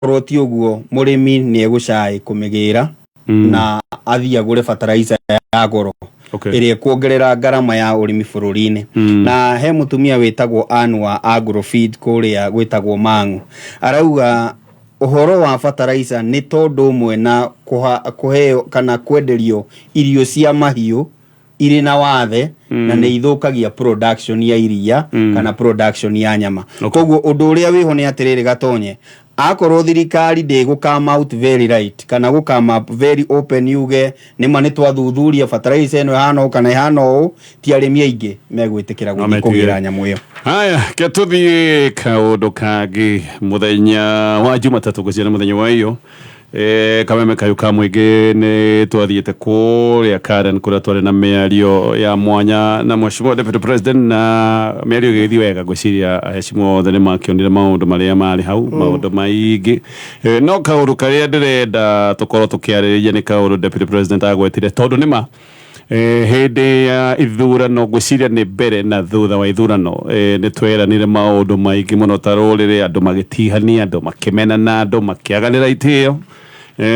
Korwo ti ũguo, mũrĩmi nĩ egũcai kũmĩgĩra na athiĩ agũre fertilizer ya goro ĩrĩa ĩkuongerera ngarama ya ũrĩmi bũrũri-inĩ. Na he mũtumia wĩtagwo Ann wa Agrofeed kũrĩa gwĩtagwo Mang'u, arauga ũhoro wa fertilizer nĩ tondũ ũmwe na kũheo kana kwenderio irio cia mahiũ irĩ na wathe na nĩ ithũkagia production ya iria kana production ya nyama. Koguo ũndũ ũrĩa wĩho nĩ atĩrĩrĩ, Gatonye, akorwo thirikari ndĩgũ come out very right kana gũ come up very open, yuge nĩma nĩ twathuthuria fertilizer ĩno ĩhana ũũ kana ĩhana ũũ, ti arĩmi aingĩ megwĩtĩkĩra No gũthiĩ metigĩre. kũgĩra nyamũ ĩyo. Haya, ke tũthiĩ kaũndũ kangĩ. Mũthenya wa Jumatatũ, ngwĩciria nĩ mũthenya wa iyo, kameme kayũ ka mũingĩ nĩ twathiĩte kũrĩa Karen, kũrĩa twarĩ na mĩario ya mwanya na Mheshimiwa Deputy President, na mĩario ĩgĩthiĩ wega. Ngwĩciria aheshimiwa othe nĩ makĩonire maũndũ marĩa marĩ hau, maũndũ maingĩ. No kaũndũ karĩa ndĩrenda tũkorwo tũkĩarĩrĩria nĩ kaũndũ Deputy President agwetire, tondũ nĩma hĩndĩ ya ithurano, ngwĩciria nĩ mbere na thutha wa ithurano, nĩ tweranire maũndũ maingĩ mũno ta rũrĩrĩ, andũ magĩtihania, andũ makĩmenana, andũ makĩaganĩra itĩo.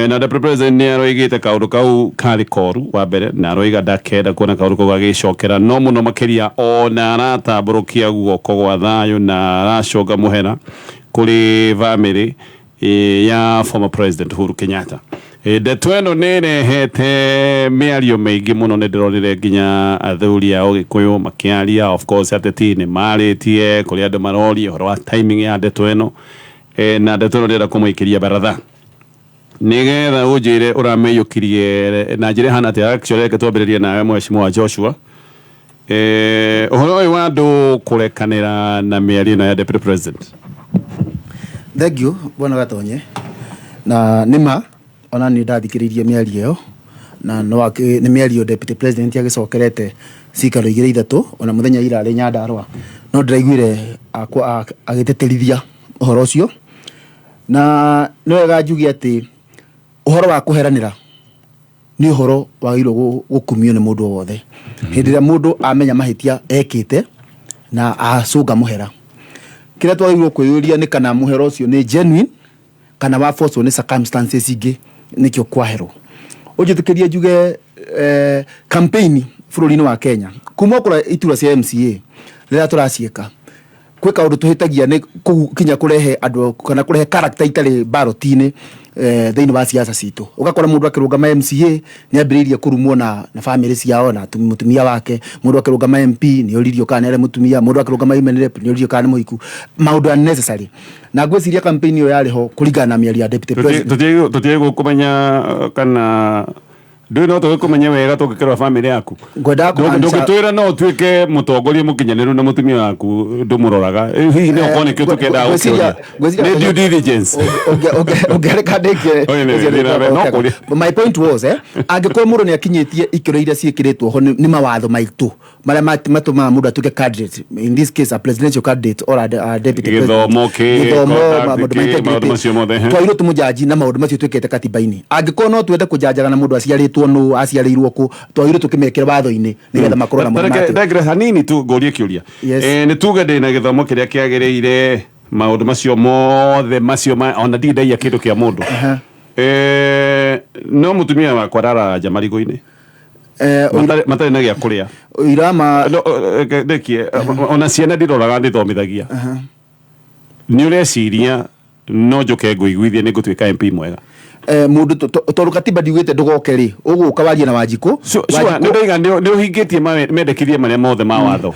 Na Deputy President nĩ aroigĩte kaũndũ kau karĩ koru wa mbere, na aroiga ndakenda kuona kaũndũ kau gagĩcokera, no mũno makĩria ona aratambũrũkia guoko gwa thayũ na aracoka mũhera kũrĩ bamĩrĩ ya former President Uhuru Kenyatta. Ndeto ĩno nĩ ĩrehete mĩario mĩingĩ mũno. Nĩ ndĩronire nginya athuri a Ũgĩkũyũ makĩaria, of course ateti nĩ marĩtie, kũrĩ andũ maroria ũhoro wa timing ya ndeto ĩno. Na ndeto ĩno ndĩrenda kũmũikĩria baratha nĩgetha ũnjĩre ũramĩiyũkirie na njĩra ĩhana atĩa. Actually, reke twambĩrĩrie nawe, Mheshimiwa Joshua. Ũhoro ũyũ wa andũ kũrekanĩra na mĩario ĩno ya Deputy President. Thank you, Bwana Gatonye. Na nĩma ona niĩ ndathikĩrĩirie mĩario ĩyo, na no nĩ mĩario Deputy President agĩcokerete cikaro igĩrĩ ithatũ, ona mũthenya ira arĩ Nyandarũa no ndĩraiguire agĩtĩtĩrithia ũhoro ũcio. Na nĩ wega njuge atĩ ũhoro wa kũheranĩra nĩ ũhoro wagĩrĩirwo gũkumio nĩ mũndũ o wothe hĩndĩ ĩrĩa mũndũ amenya mahĩtia ekĩte na acũnga mũhera. Kĩrĩa twagĩrĩirwo kwĩyũria nĩ kana mũhera ũcio nĩ genuine kana wa force nĩ circumstances ingĩ nĩkĩo kwaherwo. Ũnjĩtĩkĩrie njuge, campaign bũrũri-inĩ wa Kenya kuma kũrĩa itura cia MCA rĩrĩa tũraciĩka, kwĩ kaũndũ tũhĩtagia nĩ kinya kũrehe andũ kana kũrehe character itarĩ ballot-inĩ thĩinĩ wa siasa citũ. Ũgakora mũndũ akĩrũgama MCA nĩ ambĩrĩirie kũrumwo na family ciao na mũtumia wake. Mũndũ akĩrũgama MP nĩ oririo kana nĩ arĩ mũtumia. Mũndũ akĩrũgama women rep nĩ oririo kana nĩ mũhiku, maũndũ unnecessary. Na ngwĩciria campaign ĩyo yarĩ ho kũringana na mĩario ya Deputy President. Tũtiagĩrĩirwo kũmenya kana ndũĩ, no tũgĩkũmenye wega tũngĩkĩrora bamĩrĩ yaku. Ngwendaga Ndũngĩtwĩra no ũtuĩke mũtongoria mũkinyanĩru na mũtumia waku ndũmũroraga. Hihi nĩ okorwo nĩkĩo tũkĩendaga gũkĩũria Ngwĩciria nĩ due diligence. Ũngĩreka ndĩkie. Oye, nĩ, no kũria. My point was, angĩkorwo mũndũ nĩ akinyĩtie ikĩro iria ciĩkĩrĩtwo ho nĩ mawatho maitũ marĩa matũmaga mũndũ atuĩke candidate, in this case a presidential candidate or a deputy president. Gĩthomo kĩ, Gĩthomo, conduct maũndũ ma kĩ, integrity. maũndũ macio mothe, he. Twagĩrĩirwo tũmũjanji na maũndũ macio twĩkĩte katiba-inĩ. Angĩkorwo no twende kũjanjaga na mũndũ aciarĩtwo nũ, aciarĩirwo kũ, twagĩrĩirwo tũkĩmekĩre watho-inĩ nĩgetha makorwo na Tareke mũrimũ. ndengere hanini tu ngũrie kĩũria. Yes. Nĩ tuge ndĩna gĩthomo kĩrĩa kĩagĩrĩire, maũndũ macio mothe macio ona ndirĩ ndaiya kĩndũ kĩa mũndũ. No mũtumia wakwa araraga nja marigũ-inĩ matarĩ na gĩa kũrĩa. Irama. No, ndĩkie, ona ciana ndiroraga, ndithomithagia. Nĩ ũreciria no njũke ngũiguithie nĩ ngũtuĩka MP mwega? Mũndũ tondũ katiba ndiugĩte ndũgoke rĩ, ũgũka warie na Wanjikũ. Sure, nĩ ndauga nĩ ũhingĩtie mendekithia marĩa mothe ma watho.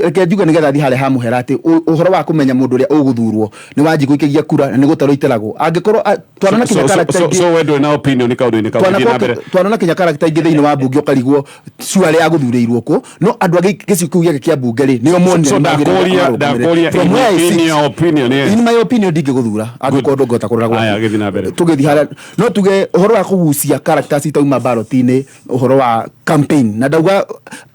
Reke njuge nĩgetha thiĩ harĩa ha mũhera atĩ ũhoro wa kũmenya mũndũ ũrĩa ũgũthurwo nĩ Wanjikũ ikagia kura na nĩ gũtarwo iteragwo angĩkorwo twanona kinya character So, ingĩ. So we ndũrĩ na opinion kaũndũ-inĩ kau? Gĩthiĩ na mbere. Twanona kinya character ingĩ thĩinĩ wa mbunge ũkarigwo cuarĩ agũthurĩirwo kũ, no andũ angĩ gĩcigo kĩu gĩake kĩa mbunge rĩ, nĩo monire So nĩ magĩrĩire ndakũria amarũgamĩrĩre. ndakũria From where I in sit, your opinion, yes. In my opinion, ndingĩgũthura angĩkorwo ndũngĩhota kũrora gwaku. Aya, gĩthiĩ na mbere. Tũgĩthiĩ harĩa no tuge ũhoro wa kũgucia characters itauma ballot-inĩ, ũhoro wa campaign, na ndauga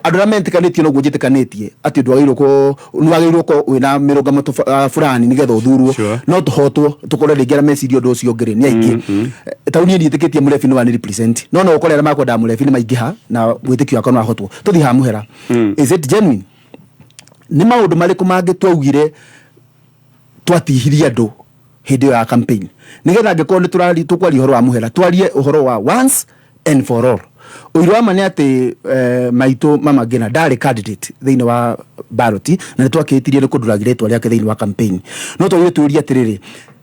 andũ arĩa metĩkanĩtie noguo njĩtĩkanĩtie atĩ ndwagĩrĩirwo nĩ wagĩrĩirwo gũkorwo wĩna mĩrũgamo fulani nĩgetha ũthurwo. No tũhotwo tũkore rĩngĩ arĩa meciria ũndũ ũcio ũngĩ rĩ nĩ aingĩ. Ta rĩu niĩ ndiĩtĩkĩtie mũrebi no ani represent, no ũkore arĩa makwendaga mũrebi nĩ maingĩha na wĩtĩkio wakwa no ahotwo. Tũthiĩ haha mũhera, is it genuine? Nĩ maũndũ marĩkũ mangĩ twaugire twatihirie andũ? Hĩndĩ ĩyo ya campaign, nĩgetha angĩkorwo nĩ tũrari tũkwaria ũhoro wa mũhera, twarie ũhoro wa once and for all. Ũira wa ma nĩ atĩ maitũ Mama Ngina ndarĩ candidate thĩinĩ wa ballot, na nĩ twakĩhĩtirie nĩ kũnduragi rĩtwa rĩake thĩinĩ wa campaign. No twagire twĩũrie atĩrĩrĩ,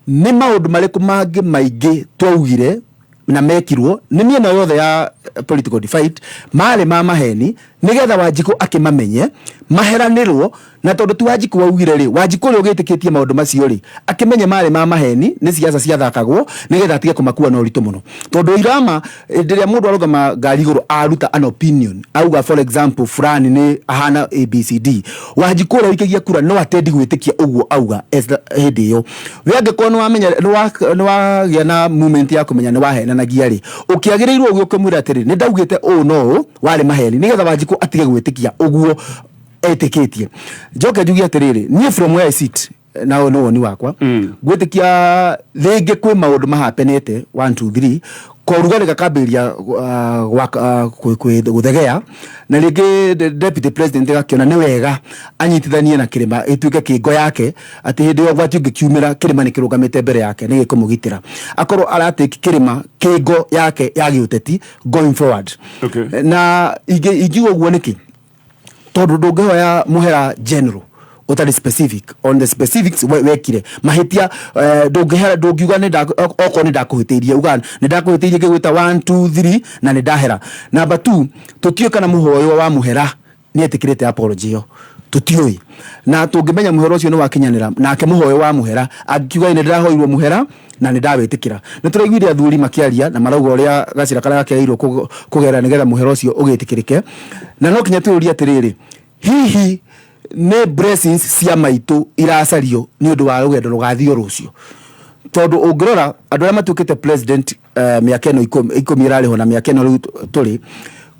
nĩ maũndũ marĩkũ mangĩ maingĩ twaugire na mekirwo nĩ mĩena yothe ya political divide marĩ ma maheni, nĩgetha Wanjikũ akĩmamenye maheranĩrwo? Na tondũ ti Wanjikũ waugire rĩ, Wanjikũ ũrĩa ũgĩtĩkĩtie maũndũ macio rĩ, akĩmenye marĩ ma maheni, nĩ siasa ciathakagwo, nĩgetha atige kũmakua na ũritũ mũno. Tondũ irama hĩndĩ ĩrĩa mũndũ arũgama ngari igũrũ aruta an opinion, auga, for example, fulani nĩ ahana ABCD, Wanjikũ ũrĩa ũikagia kura no atendi gwĩtĩkia ũguo auga hĩndĩ ĩyo. We angĩkorwo nĩ wamenya nĩ wagĩa na moment ya kũmenya nĩ wahenanagia rĩ, ũkĩagĩrĩirwo ũgĩ ũkĩmwĩra atĩrĩ, nĩ ndaugĩte ũũ no ũũ warĩ maheni, nĩgetha Wanjikũ atige gwĩtĩkia ũguo etĩkĩtie. Njoke njuge atĩrĩrĩ, niĩ from where I sit, na ũyũ nĩ woni wakwa, gwĩtĩkia rĩngĩ kwĩ maũndũ mahapenete 1 2 3, korugarĩ gakambĩrĩria gũthegea, na rĩngĩ deputy president agakĩona nĩ wega anyitithanie na kĩrĩma ĩtuĩke kĩngo yake, atĩ hĩndĩ ĩyo ũgwati ũngĩkiumĩra, kĩrĩma nĩ kĩrũgamĩte mbere yake nĩ gĩkũmũgitĩra, akorwo aratĩki kĩrĩma kĩngo yake ya gĩũteti going forward. Na ingiuga ũguo nĩkĩ? Tondũ ndũngĩhoya mũhera general ũtarĩ specific on the specifics wekire mahĩtia. Ndũngĩhera, ndũngiuga okorwo nĩ ndakũhĩtĩirie, uga nĩ ndakũhĩtĩirie ngĩgwĩta 1 2 3 na nĩ ndahera. Number 2, tũtiũĩ kana mũhoyo wa mũhera nĩ etĩkĩrĩte apology ĩyo, tũtiũĩ. Na tũngĩmenya mũhera ũcio nĩ wakinyanĩra, nake mũhoyo wa mũhera angiuga nĩ ndĩrahoirwo mũhera na nĩ ndawĩtĩkĩra. Nĩ tũraiguire athuri makĩaria na marauga ũrĩa gacĩra karĩa gakĩagĩrĩirwo kũgera nĩgetha mũhera ũcio ũgĩtĩkĩrĩke. Na no kinya twĩũrie atĩrĩrĩ, hihi nĩ blessings cia maitũ iracario nĩ ũndũ wa rũgendo rũgathio rũciũ? Tondũ ũngĩrora andũ arĩa matuĩkĩte president, mĩaka ĩno 10 ĩrarĩho na mĩaka ĩno rĩu tũrĩ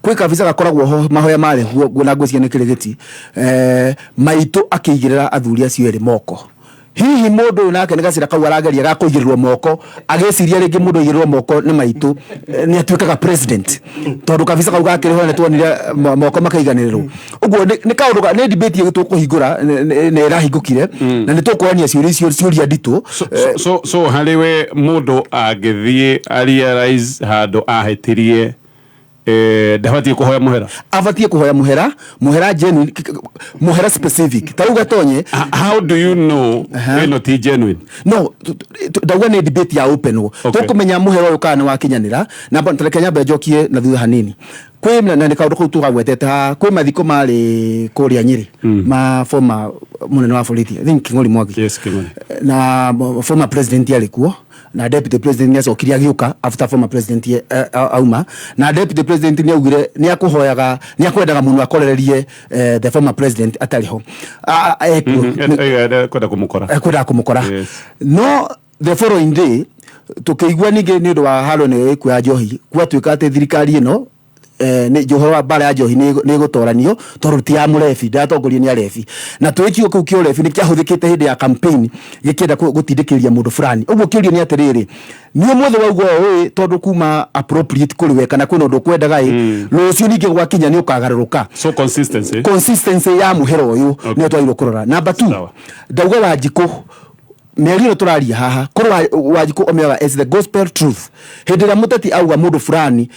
kwĩ kabisa gakoragwo ho mahoya marĩhuo, na ngwĩciria nĩ kĩrĩgĩti maitũ akĩigĩrĩra athuri acio erĩ moko. Hihi mũndũ ũyũ nake nĩ gacĩra kau arageria ga kũigĩrĩrwo moko, agĩciria rĩngĩ mũndũ aigĩrĩrwo moko nĩ maitũ nĩ atuĩkaga president, tondũ kabisa kau gakĩrĩho nĩ tuonire moko makaiganĩrĩrwo ũguo. Nĩ kaũndũ nĩ debate ĩgĩ tũkũhingũra nĩ ĩrahingũkire, na nĩ tũkũrania ciũria icio, ciũria nditũ. So harĩ we, mũndũ angĩthiĩ arealize handũ ahĩtirie, ndabatiĩ kũhoya mũhera? Abatiĩ kũhoya mũhera, mũhera genuine, mũhera specific. Ta rĩu Gatonye, How do you know ĩno ti genuine? No ndauga nĩ debate ya open. Tũkũmenya mũhera ũyũ kana nĩ wakinyanĩra. Na reke nyambe njokie na thutha hanini kwĩ na nĩ kaũndũ kau tũgagwetete haha. Kwĩ mathiko marĩ kũrĩa Nyĩrĩ ma former mũnene wa borithi, I think Kĩng'ori Mwangi. Yes, Kĩng'ori. Na former president arĩ kuo, na deputy president nĩ acokire agĩũka after former president auma, na deputy president nĩ augire nĩ akũhoyaga, nĩ akwendaga mũno akorererie the former president atarĩ ho. Ekuo. Kwenda kũmũkora. Ekwendaga kũmũkora. No the following day tũkĩigua ningĩ nĩ ũndũ wa haro nĩ ĩkuo ya njohi, gwatuĩka atĩ thirikari ĩno nĩ ũhoro wa mbara ya njohi nĩ ĩgũtoranio, tondũ ti ya mũrebi, ndĩratongorio nĩ arebi. Na tũĩ kiugo kĩu kĩa ũrebi nĩ kĩahũthĩkĩte hĩndĩ ya campaign gĩkĩenda gũtindĩkĩrĩria mũndũ fulani. Ũguo kĩũria nĩ atĩrĩrĩ, nĩ ũmũthĩ waigua ũũ ĩ, tondũ kuma appropriate kũrĩ we kana kwĩna ũndũ ũkwendaga ĩ, rũciũ ningĩ gwakinya nĩ ũkagarũrũka? So consistency. Consistency ya mũhera ũyũ nĩyo twagĩrĩirwo kũrora. Number 2, Sawa. ndauga Wanjikũ mĩario ĩno tũraria haha, korwo Wanjikũ omĩoga as the gospel truth, hĩndĩ ĩrĩa mũteti auga mũndũ fulani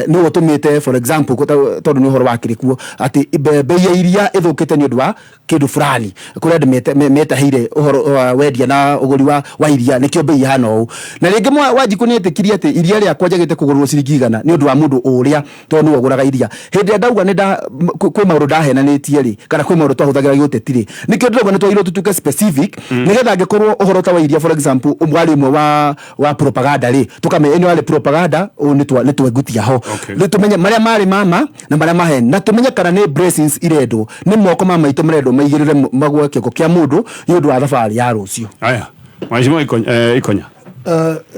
nĩwe ũtũmĩte, for example, tondũ nĩ ũhoro wakĩrĩ kuo atĩ bei ya iria ĩthũkĩte nĩ ũndũ wa kĩndũ fulani kũrĩa andũ metahĩire ũhoro wa wendia na ũgũri wa iria, nĩkĩo bei ihana ũũ. Na rĩngĩ Wanjikũ nĩ etĩkirie atĩ iria rĩakwa njagĩte kũgũrwo ciringi 100 nĩ ũndũ wa mũndũ ũrĩa, tondũ nĩwe ũgũraga iria. Hĩndĩ ĩrĩa ndauga nĩ nda kwĩ maũndũ ndahenanĩtie rĩ, kana kwĩ maũndũ twahũthagĩra gĩũteti rĩ, nĩkĩo ndĩrauga nĩ twagĩrĩirwo tũtuĩke specific, nĩgetha angĩkorwo ũhoro ta wa iria, for example, warĩ ũmwe wa propaganda rĩ, tũkamenya ĩno yarĩ propaganda, ũũ nĩ twengutia ho. Rĩu tũmenye marĩa marĩ mama na marĩa maheni, na tũmenye kana nĩ blessings irendwo, nĩ moko ma maitũ marendwo maigĩrĩre magwe kĩongo kĩa mũndũ nĩ ũndũ wa thabarĩ ya rũciũ. Aya, Mheshimiwa Ikonya, Ikonya.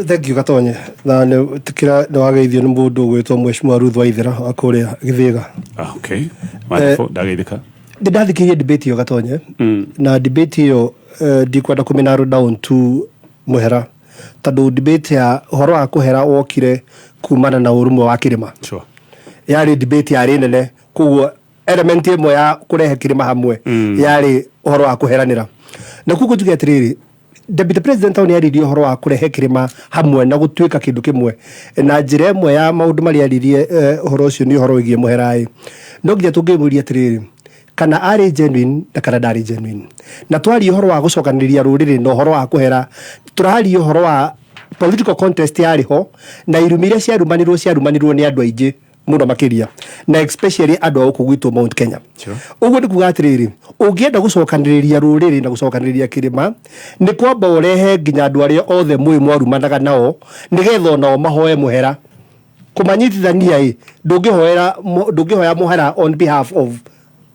Thank you, Gatonye. Na nĩ tikira nĩ wageithio nĩ mũndũ ũgwĩtwo Mheshimiwa Ruth Waithera wa kũrĩa Gĩthĩga. Ah, okay. Wonderful, ndageithĩka. Ndĩ ndathikĩrĩria debate ĩyo, Gatonye, na debate ĩyo ndikwenda kũmĩ narrow down to mũhera, tondũ debate ya ũhoro wa kũhera wokire kumana na ũrũmwe wa kĩrĩma. Yarĩ debate yarĩ nene, koguo element ĩmwe ya kũrehe kĩrĩma hamwe yarĩ ũhoro wa kũheranĩra. Na koguo njuge atĩrĩrĩ, Deputy President hau nĩ aririe ũhoro wa kũrehe kĩrĩma hamwe na gũtuĩka kĩndũ kĩmwe, na njĩra ĩmwe ya maũndũ marĩa aririe ũhoro ũcio nĩ ũhoro wĩgiĩ mũheraĩ. No nginya tũngĩmũria atĩrĩrĩ, kana arĩ genuine na kana ndarĩ genuine. Na twaria ũhoro wa gũcokanĩrĩria rũrĩrĩ na ũhoro wa kũhera, tũraria ũhoro wa political contest yarĩ ho, na irumi iria ciarumanirwo ciarumanirwo nĩ andũ aingĩ mũno makĩria, na especially andũ a gũkũ gwitũ Mount Kenya. Ũguo nĩ kuga atĩrĩrĩ, ũngĩenda gũcokanĩrĩria rũrĩrĩ na gũcokanĩrĩria kĩrĩma, nĩ kwamba ũrehe nginya andũ arĩa othe mũĩ mwarumanaga nao, nĩgetha onao mahoe mũhera. Kũmanyitithania ĩ, ndũngĩhoya mũhera on behalf of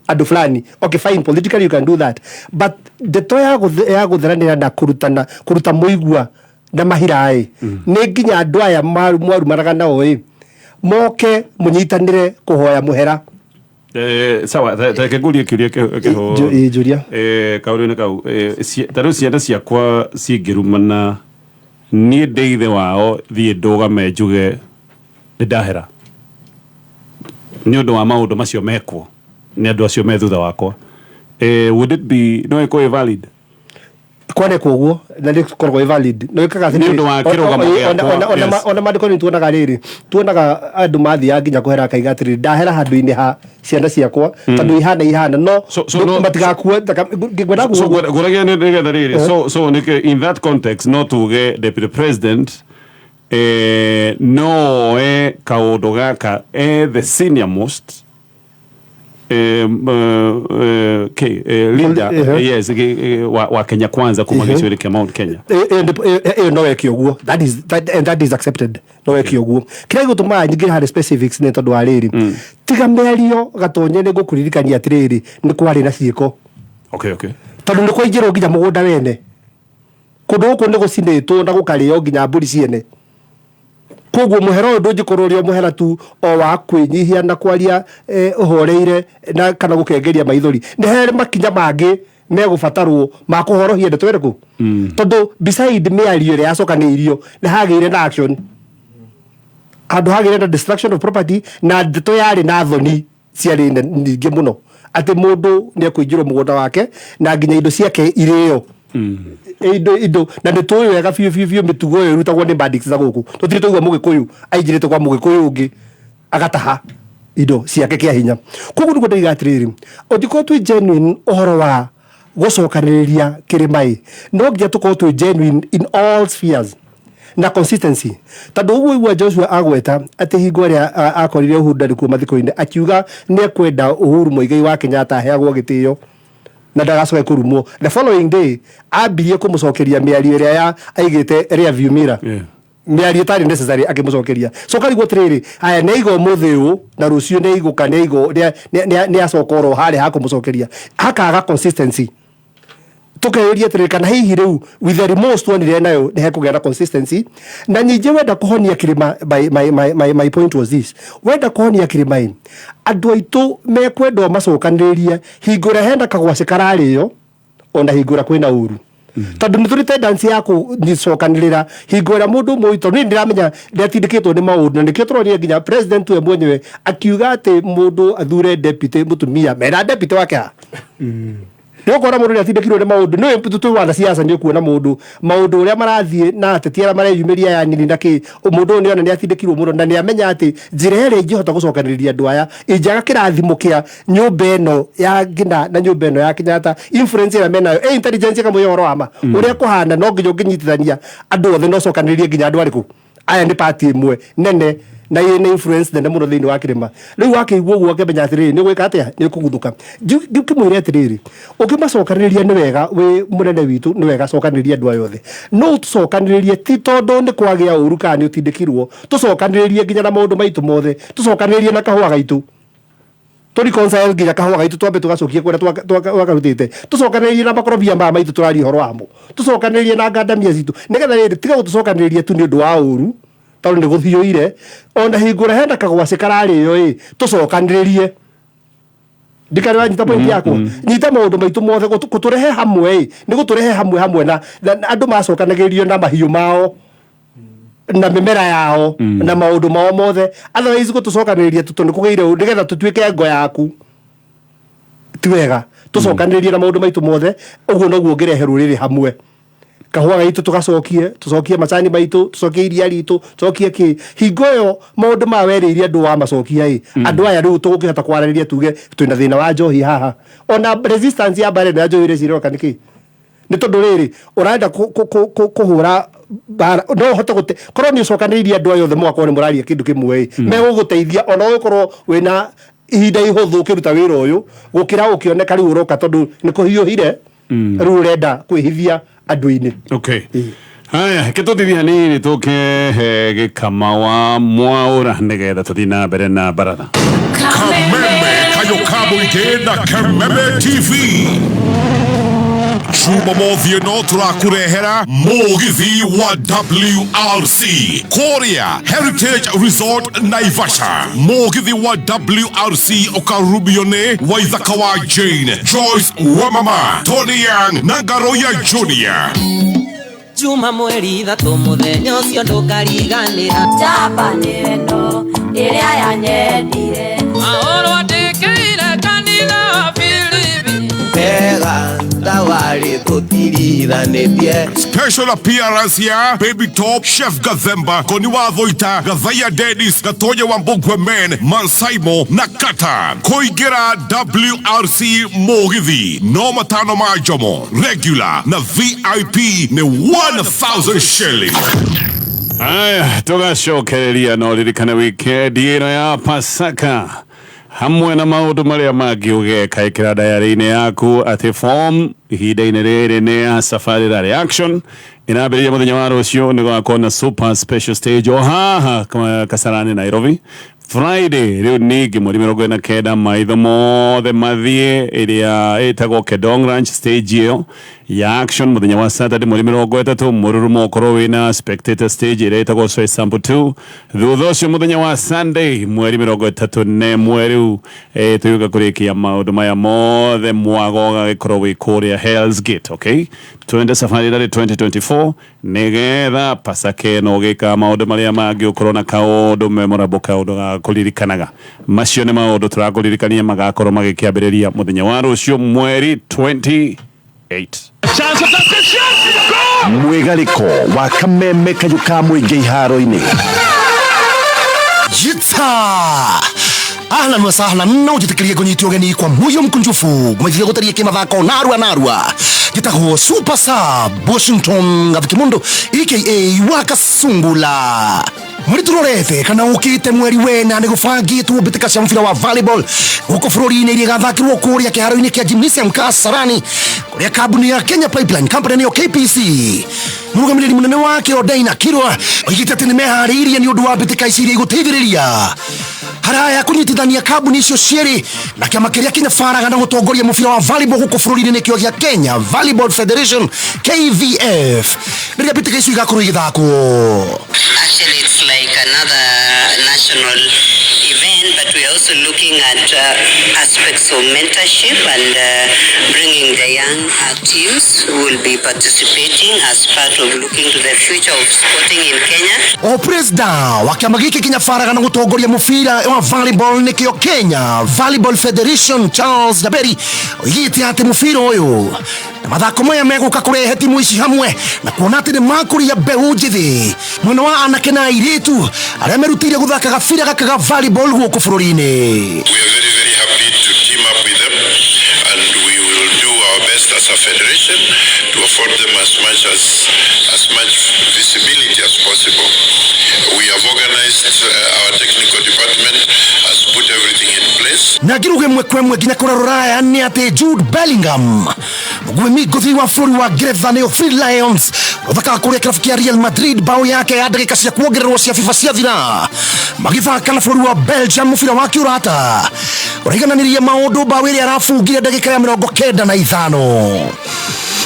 andũ fulani. Okay, fine, politically you can do that, but ndeto ya gũtheranĩra na kũrutana, kũruta mũigua na mahira ĩ, nĩ nginya andũ aya mwarumanaga nao ĩ moke mũnyitanĩre kũhoya mũhera. Sawa, reke ngũrie kĩũria kĩho. Njũria. Kaũndũ-inĩ kau, ta rĩu ciana ciakwa cingĩrumana, niĩ ndĩ ithe wao, thiĩ ndũgame njuge nĩ ndahera nĩ ũndũ wa maũndũ macio mekwo nĩ andũ acio me thutha wakwa, would it be no ĩkorwo ĩ valid? Kwanekwo ũguo na nĩ koragwo ĩ valid no ĩkaga. Nĩ ũndũ wa kĩrũgamo gĩakwa, yes. Ona maandĩko nĩ tuonaga rĩrĩ, tuonaga andũ mathiaga nginya kũhera, akaiga atĩrĩrĩ, ndahera handũ-inĩ ha ciana ciakwa tondũ ihana ihana no matigakue ngwenda. So ngũragia nĩ nĩgetha rĩrĩ, so nĩkĩ in that context no tuge Deputy President no oe kaũndũ gaka the senior most okay, leader yes, wa Kenya Kwanza kuma gĩcigo kĩa Mount Kenya. Ĩyo no eke ũguo, that is that, and that is accepted, no eke ũguo. Kĩrĩa gĩgũtũmaga nyingĩre harĩ specifics nĩ tondũ wa rĩrĩ, tiga mĩario, Gatonye, nĩ ngũkũririkania atĩrĩrĩ, nĩ kwarĩ na ciĩko. Tondũ nĩ kwaingĩrwo nginya mũgũnda wene, kũndũ gũkũ nĩ gũcinĩtwo na gũkarĩo nginya mbũri ciene. Koguo mũhera ũyũ ndũngĩkorwo ũrĩ o mũhera tu o wa kwĩnyihia na kwaria ũhoreire na kana gũkengeria maithori. Nĩ harĩ makinya mangĩ megũbatarwo ma kũhorohia ndeto ĩrĩkũ, tondũ beside mĩario ĩrĩa yacokanĩirio nĩ hagĩire na action, handũ hagĩire na destruction of property, na ndeto yarĩ na thoni ciarĩ nyingĩ mũno atĩ mũndũ nĩ ekũingĩrwo mũgũnda wake na nginya indo ciake irĩo, indo. Na nĩ tũĩ wega biũ biũ biũ mĩtugo ĩyo ĩrutagwo nĩ bandits za gũkũ. Tũtirĩ twaigua mũgĩkũyũ aingĩrĩte kwa mũgĩkũyũ ũngĩ agataha indo ciake kĩa hinya. Koguo nĩguo ndaiga atĩrĩrĩ, ũngĩkorwo twĩ genuine ũhoro wa gũcokanĩrĩria kĩrĩma ĩ, no nginya tũkorwo twĩ genuine in all spheres na consistency, tondũ ũguo igua Joshua agweta atĩ hingo ĩrĩa akorire Uhuru ndarĩ kuo mathiko-inĩ, akiuga nĩ ekwenda Uhuru Muigai wa Kenyatta aheagwo gĩtĩo na ndagacoke kũrumwo. The following day ambirie kũmũcokeria mĩario ĩrĩa ya aigĩte rear view mirror, mĩario ĩtarĩ necessary akĩmũcokeria. So karigwo atĩrĩrĩ, aya nĩ aiga ũmũthĩ ũũ na rũciũ nĩ aigũka nĩ aigwo nĩ acoka oro harĩa hakũmũcokeria, hakaga consistency. Tukeyũria atĩrĩrĩ, kana hihi rĩu with the remorse tuonire nayo nĩ hekũgĩa na consistency? Na ningĩ wenda kũhonia kĩrĩma, my point was this: wenda kũhonia kĩrĩma ĩ, andũ aitũ mekwendwo macokanĩrĩrie hingo ĩrĩa hena kagwacĩ kararĩo, ona hingo ĩrĩa kwĩna ũru, tondũ nĩ tũrĩ tendency ya kũcokanĩrĩra hingo ĩrĩa mũndũ ũmwe witũ. Niĩ ndĩramenya ndĩatindĩkĩtwo nĩ maũndũ, na nĩkĩo tũronire nginya president we mwenyewe akiuga atĩ mũndũ athure deputy mũtumia mena deputy wake ha. Nĩ ũkuona mũndũ nĩ atindĩkirwo nĩ maũndũ. Nĩ twĩ wanasiasa, nĩ ũkuona mũndũ maũndũ ũrĩa marathiĩ na ateti arĩa mareyumĩria ya nini na kĩ, mũndũ ũyũ nĩona nĩ atindĩkirwo mũno na nĩ amenya atĩ njĩra ĩrĩa ingĩhota gũcokanĩrĩria andũ aya ingĩaga kĩrathimo kĩa nyũmba ĩno ya Ngina na nyũmba ĩno ya Kenyatta, influence ĩrĩa menayo, ĩ intelligence ĩkamũhe ũhoro wa ma ũrĩa kũhana, no nginya ũngĩnyitithania andũ othe na ũcokanĩrĩrie nginya andũ arĩkũ aya nĩ party ĩmwe nene na ĩna influence nene mũno thĩinĩ wa kĩrĩma. Rĩu wakĩigua ũguo akĩmenya atĩrĩrĩ, nĩ ũgwĩka atĩa, nĩ ũkũguthũka. Ngĩmwĩre atĩrĩrĩ, ũngĩmacokanĩrĩria nĩ wega, wĩ mũnene witũ, nĩ wega cokanĩrĩria andũ aya othe, no tũcokanĩrĩrie ti tondũ nĩ kwagĩa ũru kana nĩ ũtindĩkirwo. Tũcokanĩrĩrie nginya na maũndũ maitũ mothe, tũcokanĩrĩrie na kahũa gaitũ, tũ reconcile nginya kahũa gaitũ, twambe tũgacokie kũrĩa twakarutĩte, tũcokanĩrĩrie na makorobia maya maitũ tũraria ũhoro wamo, tũcokanĩrĩrie na ngandamia citũ, nĩgetha rĩrĩ tiga gũtũcokanĩrĩria tu nĩ ũndũ wa ũru tondũ nĩ gũthiũire. Ona hingo ĩrĩa hena kagwacĩ kararĩo ĩ, tũcokanĩrĩrie. Ndikari wanyita point yakwa, nyita maũndũ maitũ mothe gũtũrehe hamwe ĩ, nĩ gũtũrehe hamwe hamwe na andũ macokanagĩrĩrio na mahiũ mao na mĩmera yao na maũndũ mao mothe. Otherwise gũtũcokanĩrĩria tu tondũ nĩ kũgĩire ũũ nĩgetha tũtuĩke ngo yaku ti wega. Tũcokanĩrĩrie na maũndũ maitũ mothe, ũguo noguo ũngĩrehe rũrĩrĩ hamwe. Kahũa gaitũ tũgacokie, tũcokie macani maitũ, tũcokie iria ritũ, tũcokie kĩ. Hingo ĩyo maũndũ maya werĩire andũ wamacokia ĩ, andũ aya rĩu tũgũkĩhota kwaranĩria tuge twĩna thĩna wa njohi haha. Ona resistance ya mbara ĩno ya njohi ĩrĩa iroka nĩkĩ? Nĩ tondũ rĩrĩ ũrenda kũhũra mbara no ũhote gũte korwo nĩ ũcokanĩrĩirie andũ aya othe, mũgakorwo nĩ mũraria kĩndũ kĩmwe ĩ, megũgũteithia ona ũgũkorwo wĩna ihinda ihũthũ ũkĩruta wĩra ũyũ gũkĩra ũkĩoneka rĩu ũroka tondũ nĩ kũhiũhire, rĩu ũrenda kwĩhithia andũ-inĩ. Okay, haya, gĩtũthithia hanini tũke gĩkama wa Mwaũra nĩgetha tũthiĩ na mbere na baratha. Kameme kayo ka mũingĩ na Kameme TV. Jumamothi ĩno tũrakũrehera mũgithi wa WRC kũrĩa Heritage Resort Naivasha. Mũgithi wa WRC ũkarumio nĩ Waithaka wa Jane, Joyce Wamama, Tony Young na Ngaroya Junior. Juma 3 mũthenya ũcio ndũkariganĩra. Njamba nĩ wendo ĩrĩa yanyendire. Maũrwo ndĩkĩire kanitha wa Filipi. Pega thawarĩ tũtirithanĩtie. Special appearance ya Baby Top, Chef Gathemba, Koni wa Thoita, Gathaya Dennis, Gatonya wa Mbugwe Men, Mansaimo na Kata. Kũingĩra WRC mũgithi no 5 ma njomo, regular na VIP nĩ 1000 shilling. Aya, tũgacokereria no ririkane wikendi ĩno ya Pasaka hamwe na maũndũ marĩa mangĩ ũgeka, ĩkĩra diary-inĩ yaku atĩ form ihinda-inĩ rĩrĩ nĩ ya Safari Rally Action ĩrambĩrĩria mũthenya wa rũciũ. Nĩ gũgakorwo na super special stage o haha Kasarani, Nairobi. Friday rĩu ningĩ mweri 49, maitho mothe mathiĩ ĩrĩa ĩtagwo Kedong Ranch, stage ĩyo ya action. Mũthenya wa Saturday mweri 30, mũrurumo ũkorwo wĩna spectator stage ĩrĩa ĩtagwo Soy Sample 2. Thutha ũcio mũthenya wa Sunday mweri 31 rĩu tuyuga kũrĩkia maũndũ maya mothe, mwago ũgagĩkorwo wĩ kũrĩa Hell's Gate. Okay, twende Safari Rally 2024 nĩgetha Pasaka ĩno ũgĩka maũndũ marĩa mangĩ ũkorwo na kaũndũ memorable, kaũndũ ga kũririkanaga. Macio nĩ maũndũ tũrakũririkania magakorwo magĩkĩambĩrĩria mũthenya wa rũciũ mweri 28. Mwĩgarĩko wa Kameme kayũ ka mũingĩ iharo-inĩ. Jita ahlan wa sahlan, no njĩtĩkĩrie ngũnyite ũgeni kwa moyo mkunjufu ngũmenyithia gũtaria kĩmathako narua narua. Njĩtagwo Super Sub Washington Gathikimundo aka Wakasungula. Mweri tũrorete kana ũkĩte mweri wena nĩ gũbangĩtwo mbĩtĩka cia mũbira wa volleyball gũkũ bũrũri-inĩ iria igathakĩrwo kũrĩa kĩharo-inĩ kĩa Gymnasium Kasarani, kũrĩa kambuni ya Kenya Pipeline Company nĩyo KPC, mũrũgamĩrĩri mũnene wake Odaina Kirwa oigĩte atĩ nĩ meharĩirie nĩ ũndũ wa mbĩtĩka ici iria igũteithĩrĩria haraya kũnyitithania kambuni icio cierĩ na kĩama kĩrĩa kĩnyabaraga na gũtongoria mũbira wa volleyball gũkũ bũrũri-inĩ, nĩkĩo gĩa Kenya Volleyball Federation, KVF, rĩrĩa mbĩtĩka icio igakorwo igĩthakwo. Actually, it's like another national event, but we're also looking at aspects of mentorship and bringing the young teams who will be participating as part of looking to the future of sporting in Kenya. O presida wa kĩama gĩkĩ kĩnyabaraga na gũtongoria mũbira wa volleyball, nĩkĩo Kenya Volleyball Federation, Charles Jaberi, oigĩte atĩ mũbira ũyũ na mathako maya megũka kũrehe timu ici hamwe na kuona atĩ nĩ makũria mbeũ njĩthĩ mwena wa anake na airĩtu arĩa merutĩire gũthaka gabira gaka ga volleyball gũkũ bũrũri-inĩ. We are very, very happy to team up with them, and we will do our best as a federation to afford them as much visibility as possible. We have organized our technical department has put everything in place. Na ngiruge ĩmwe kwa ĩmwe nginya kũrĩa rũraya nĩ atĩ Jude Bellingham, mũguĩmi ngũthi wa bũrũri wa Ngeretha nĩyo Three Lions, ũthakaga kũrĩa kĩrabu kĩa Real Madrid, bao yake ya ndagĩka cia kuongererwo cia FIFA ciathira magĩthaka na bũrũri wa Belgium mũbira wa kĩũrata, ũraigananĩria maũndũ bao ĩrĩa arabungire ndagĩka ya 95.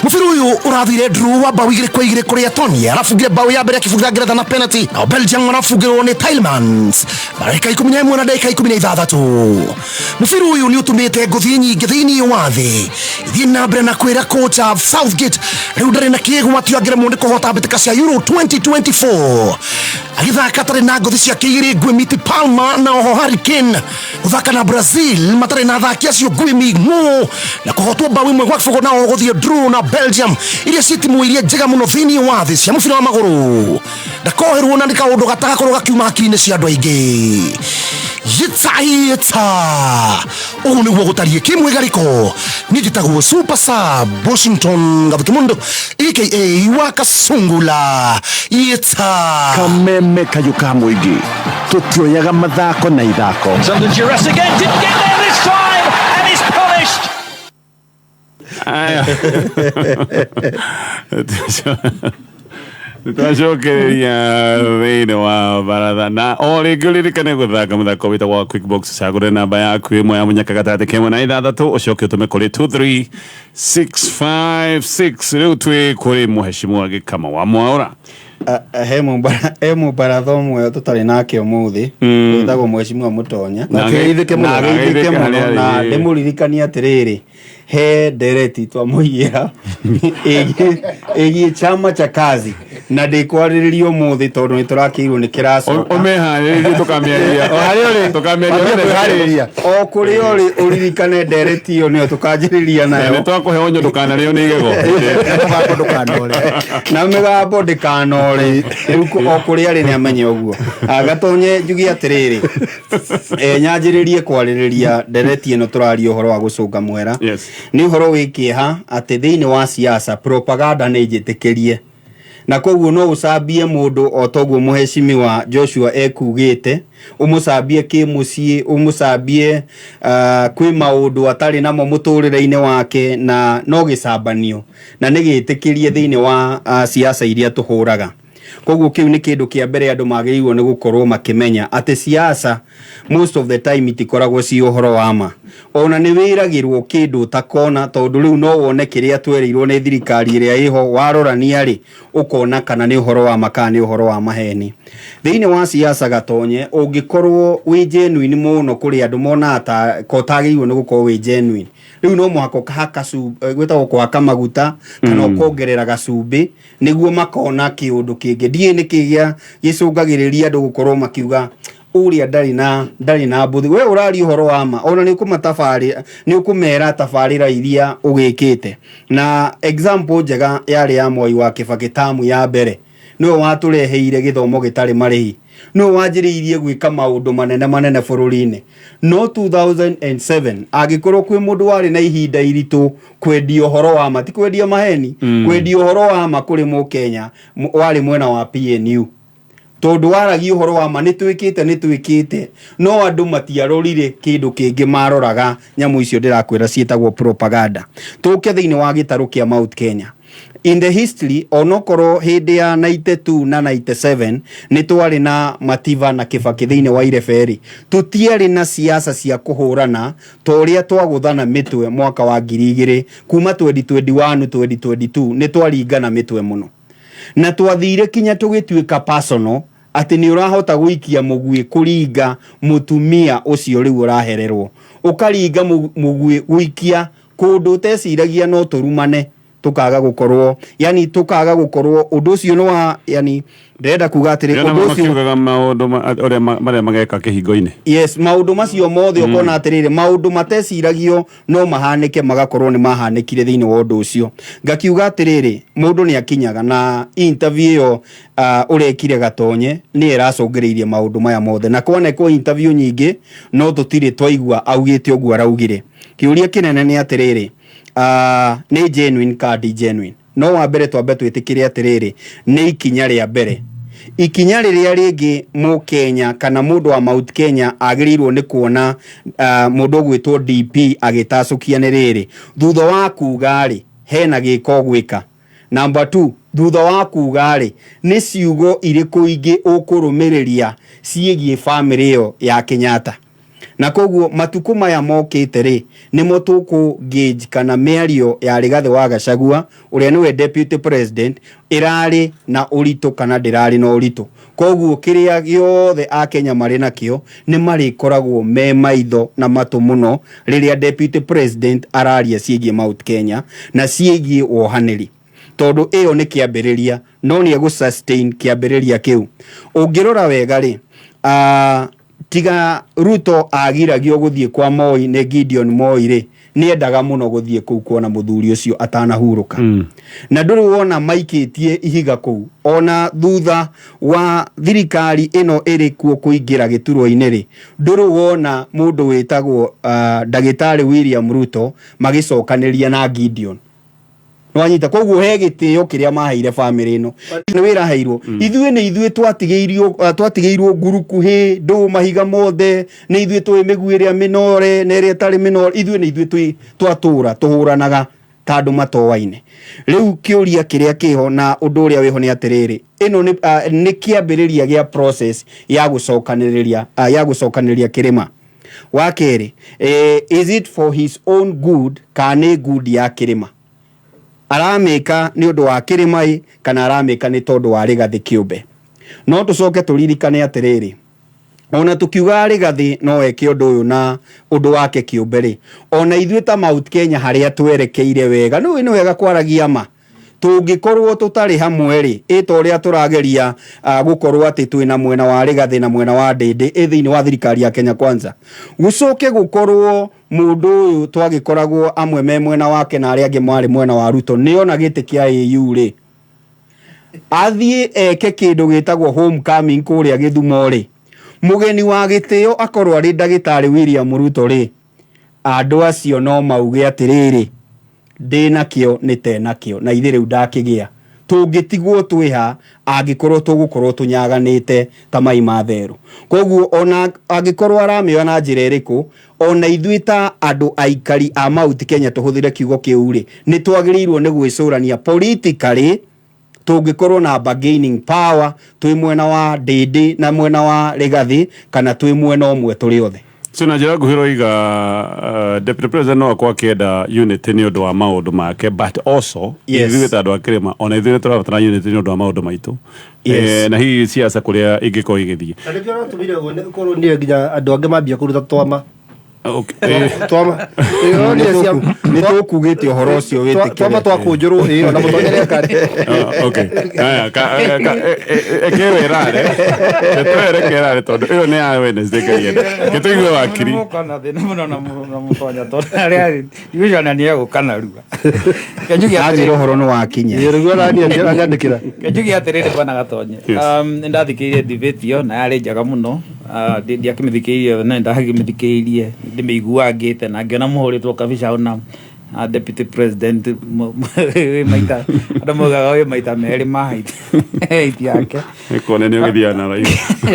Mũbira ũyũ ũrathire draw wa bao 2-2, kũrĩa Tony arabungire bao ya mbere akĩbunga Ngeretha na penalty, nao Belgium marabungĩrwo nĩ Tielemans ndagĩka 11 na ndagĩka 16. Mũbira ũyũ nĩ ũtũmĩte ngũthi nyingĩ thĩinĩ wa thĩ ithiĩ na mbere na kwĩra kocha Southgate rĩu ndarĩ na kĩgwatio angĩremwo nĩ kũhota mbĩtĩka cia Euro 2024. Agĩthaka atarĩ na ngũthi ciake igĩrĩ Nguimiti Palmer na oho Harry Kane. Gũthaka na Brazil matarĩ na athaki acio Nguimi ng'ũ na kũhotwo mbaũ ĩmwe gwa kĩbũgũ na oho gũthiĩ draw na Belgium iria ciĩ timu iria njega mũno thĩinĩ wa thĩ cia mũbira wa magũrũ. Ndakoherwo na nĩ kaũndũ gatagakorwo gakiuma hakiri-inĩ cia andũ aingĩ. Yĩta yĩta ũguo nĩguo gũtariĩ kĩmwĩgarĩko. Niĩ njĩtagwo Super Sub Washington Gathukimundu aka wa Kasungula. Yĩta Kameme kayũ ka mũingĩ tũtioyaga mathako na ithako. It's under duress again, didn't get there this time, and is punished. Aya. Twacokereria thĩinĩ wa baratha na o rĩngĩ ũririkane gũthaka mũthako wĩtagwo wa quick box cagũre namba yaku ĩmwe ya mũnyaka gatagatĩ ka ĩmwe na ithathatũ ũcoke ũtũme kũrĩ 23656. Rĩu twĩ kũrĩ mũhecimwa Gĩkama wa Mwaũra. He mũbaratha ũmwe tũtarĩ nake ũmũthĩ wĩtagwo Mheshimiwa Mũtonya. Na ageithĩke mũno. Na ageithĩke Ageithĩke mũno harĩa na arĩ. ndĩmũririkanie atĩrĩrĩ, he ndereti twamũigĩra ĩgiĩ chama cha kazi na ndĩkwarĩrĩria ũmũthĩ tondũ nĩ tũrakĩirwo nĩ kĩracoka. Ũmĩharĩrĩrie tũkamĩaria. O harĩa ũrĩ. Tũkamĩaria. Kwĩharĩrĩria. O kũrĩa ũrĩ ũririkane ndereti ĩyo nĩyo tũkanjĩrĩria nayo. Nĩ twakũhe onyo ndũkanarĩo nĩ igego. Mũgambo ndũkanore. Na mĩgambo ndĩkanore. Rĩu o kũrĩa arĩ nĩ amenye ũguo. Gatonye njuge atĩrĩrĩ, nyanjĩrĩrie kwarĩrĩria ndereti ĩno tũraria ũhoro wa gũcũnga mũhera. Nĩ ũhoro wĩ kĩeha atĩ thĩinĩ wa siasa propaganda nĩ njĩtĩkĩrie, na koguo no ũcambie mũndũ o toguo mũhecimiwa Joshua ekugĩte, ũmũcambie kĩmũciĩ, ũmũcambie kwĩ maũndũ atarĩ namo mũtũrĩre-inĩ wake, na no gĩcambanio na nĩ gĩtĩkĩrie thĩinĩ wa siasa iria tũhũraga. Koguo kĩu nĩ kĩndũ kĩa mbere andũ magĩrĩirwo nĩ gũkorwo makĩmenya atĩ siasa most of the time itikoragwo ci ũhoro wa ma. Ona nĩ wĩragĩrwo kĩndũ ũtakona, tondũ rĩu no wone kĩrĩa twerĩirwo nĩ thirikari ĩrĩa ĩho, warorania rĩ ũkona kana nĩ ũhoro wa ma kana nĩ ũhoro wa maheni. Thĩinĩ wa siasa Gatonye, ũngĩkorwo wĩ genuine mũno kũrĩ andũ monaga ta ko ũtagĩrĩirwo nĩ gũkorwo wĩ genuine, rĩu no mũhaka ũkahaka gwĩtagwo kũhaka maguta kana ũkongerera gacumbĩ nĩguo makona kĩũndũ kĩngĩ. Ndiũĩ nĩkĩ gĩa gĩcũngagĩrĩria andũ gũkorwo makiuga ũrĩa ndarĩ na mbũthi. We ũraria ũhoro wa ma, ona nĩ ũkũmatabarĩ, nĩ ũkũmera tabarĩra iria ũgĩkĩte. Na example njega yarĩ ya Mwai wa Kibaki tamu ya mbere, nĩwe watũreheire gĩthomo gĩtarĩ marĩhi, nĩwe wanjĩrĩirie gwĩka maũndũ manene manene bũrũri-inĩ. No 2007 angĩkorwo kwĩ mũndũ warĩ na ihinda iritũ kwendia ũhoro wa ma, ti kwendia maheni, kwendia ũhoro wa ma kũrĩ mũkenya, warĩ mwena wa PNU, tondũ waragia ũhoro wa ma nĩ twĩkĩte, no andũ matiarorire kĩndũ kĩngĩ, maroraga nyamũ icio ndĩrakwĩra ciĩtagwo propaganda. Tũke thĩinĩ wa gĩtarũ kĩa Mount Kenya. In the history, onokorwo hĩndĩ ya 92 na 97 nĩ twarĩ na Mativa na Kibaki thĩinĩ wa ireberi, tũtiarĩ na siasa cia kũhũrana ta ũrĩa twagũthana mĩtwe mwaka wa ngiri igĩrĩ kuma 2021 2022. Nĩ twaringana mĩtwe mũno na twathire kinya tũgĩtuĩka personal atĩ nĩ ũrahota gũikia mũguĩ kũringa mũtumia ũcio rĩu ũrahererwo, ũkaringa mũguĩ gũikia kũndũ ũteciragia, no tũrumane tukaga gukorwo, yani tukaga gukorwo ũndũ ũcio nĩ wa, yani ndĩrenda kuga atĩrĩ, Rĩo ũndũ ũcio makiugaga maũndũ ũrĩa marĩa mageka kĩhingo-inĩ. Yes, maũndũ macio mothe ũkona atĩrĩrĩ, maũndũ mateciragio no mahanĩke, magakorwo nĩ mahanĩkire thĩinĩ wa ũndũ ũcio. Ngakiuga atĩrĩrĩ, mũndũ nĩ akinyaga na interview ĩyo ũrekire Gatonye nĩ ĩracũngĩrĩirie maũndũ maya mothe, na kwanekwo interview nyingĩ no tũtirĩ twaigua augĩte ũguo araugire. Kĩũria kĩnene nĩ atĩrĩrĩ, nĩ genuine ka ndi genuine? No wa mbere twambe twĩtĩkĩre atĩrĩrĩ, nĩ ikinya rĩa mbere. Ikinya rĩrĩa rĩngĩ mũkenya kana mũndũ wa Mount Kenya agĩrĩirwo nĩ kuona mũndũ ũgwĩtwo DP agĩtacũkia nĩ rĩrĩ, thutha wa kuga rĩ, hena gĩko gwĩka. Number 2, thutha wa kuga rĩ, nĩ ciugo irĩkũ ingĩ ũkũrũmĩrĩria ciĩgiĩ bamĩrĩ ĩyo ya Kenyatta? Na koguo matukũ maya mokĩte rĩ, nĩmo tũkũ gauge kana mĩario ya Rigathĩ wa Gachagua ũrĩa nĩwe deputy president ĩrarĩ na ũritũ kana ndĩrarĩ na ũritũ. Koguo kĩrĩa gĩothe akenya marĩ nakĩo nĩ marĩkoragwo me maitho na matũ mũno rĩrĩa deputy president araria ciĩgiĩ Mount Kenya na ciĩgiĩ wohanĩri. Tondũ ĩyo nĩ kĩambĩrĩria, no nĩ egũ sustain kĩambĩrĩria kĩu. Ũngĩrora wega rĩ, tiga Ruto agiragio gũthiĩ kwa Moi nĩ Gideon Moi rĩ, nĩ endaga mũno gũthiĩ kũu kuona mũthuri ũcio atanahurũka. Na ndũrĩ wona maikĩtie ihiga kũu. Ona thutha wa thirikari ĩno ĩrĩ kuo kũingĩra gĩturwa-inĩ rĩ, ndũrĩ wona mũndũ wĩtagwo ndagĩtarĩ William Ruto magĩcokanĩria na Gideon. Nĩwanyita? Koguo he gĩtĩo kĩrĩa maheire bamĩrĩ ĩno nĩ wĩra heirwo. Ithuĩ nĩ ithuĩ twatigĩirio, twatigĩirwo ngurukuhĩ ndũ mahiga mothe, nĩ ithuĩ tũĩ mĩguĩ ĩrĩa mĩnore na ĩrĩa ĩtarĩ mĩnore. Ithuĩ nĩ ithuĩ twĩ twatũra tũhũranaga ta andũ matoaine. Rĩu kĩũria kĩrĩa kĩho na ũndũ ũrĩa wĩho nĩ atĩrĩrĩ, ĩno nĩ kĩambĩrĩria gĩa process ya gũcokanĩrĩria, ya gũcokanĩrĩria kĩrĩma. Wa kerĩ, is it for his own good kana nĩ good ya kĩrĩma? Aramĩka nĩ ũndũ wa kĩrĩma ĩ kana aramĩka nĩ tondũ wa Rigathĩ kĩũmbe? No tũcoke tũririkane atĩrĩrĩ, ona tũkiugaga Rigathĩ no eke ũndũ ũyũ na ũndũ wake kĩũmbe rĩ, ona ithuĩ ta Mount Kenya harĩa twerekeire wega, nĩ nĩ wega kwaragia ma, tũngĩkorwo tũtarĩ hamwe rĩ, ĩ ta ũrĩa tũrageria gũkorwo atĩ twĩna mwena wa Rigathĩ na mwena wa Ndĩndĩ ĩ thĩinĩ wa thirikari ya Kenya Kwanza, gũcoke gũkorwo mũndũ ũyũ twagĩkoragwo amwe me mwena wake na arĩa angĩ marĩ mwena wa Ruto nĩona gĩtĩ kĩa AU rĩ, athiĩ eke kĩndũ gĩtagwo homecoming kũrĩa Gĩthumo rĩ, mũgeni wa gĩtĩo akorwo arĩ ndagĩtarĩ William Ruto rĩ, andũ acio no mauge atĩrĩrĩ, ndĩnakĩo nĩ tenakĩo na ithe rĩu ndakĩgĩa. Tũngĩtigwo twĩha angĩkorwo tũgũkorwo tũnyaganĩte ta mai ma therũ. Koguo ona angĩkorwo aramĩoya na njĩra ĩrĩkũ, ona ithuĩ ta andũ aikari a Mount Kenya tũhũthĩre kiugo kĩu rĩ, nĩ twagĩrĩirwo nĩ gwĩcũrania politically tũngĩkorwo na bargaining power twĩ mwena wa Ndĩndĩ na mwena wa Rigathĩ kana twĩ mwena ũmwe tũrĩ othe. So na njĩra nguhĩ roiga, Deputy President no akorwo akĩenda unity nĩ ũndũ wa maũndũ make, but also ithuĩ ta andũ a kĩrĩma ona ithuĩ nĩ tũrabatara unity nĩ ũndũ wa maũndũ maitũ. Na hihi siasa kũrĩa ingĩkorwo igĩthiĩ. Na nĩkĩo ũratũmire ũguo, nĩ gũkorwo niĩ nginya andũ angĩ mambia kũruta twama. Twama. Nĩ tũkugĩte ũhoro ũcio wĩtĩkĩre. Twama twakũnjũrwo, ĩĩ, ona mũtonyere kare. Okay. Aya, eke wĩrare. Twere kerare tondũ ĩyo nĩ ya Wednesday Ngai enda. Gĩtũigue wakiri. Mũka na thĩna mũno na mũtonya tondũ arĩa ndigwĩciria ona nĩ egũka narua. Reke njuge Anjĩra atĩrĩrĩ. ũhoro nĩ wakinya. Ĩĩ, rĩu aranyandĩkĩra. Reke njuge atĩrĩrĩ bwana Gatonye. Yes. Nĩ ndathikĩrĩirie debate ĩyo na yarĩ njega mũno. Ndiakĩmĩthikĩrĩirie yothe, no nĩ ndakĩmĩthikĩrĩirie ndĩmĩiguangĩte na ngĩona mũhũrĩtwo kabica hau na Deputy President wĩ maita, andũ maugaga wĩ maita merĩ ma height yake. Nĩ kuona nĩ ũgĩthiaga na raihu.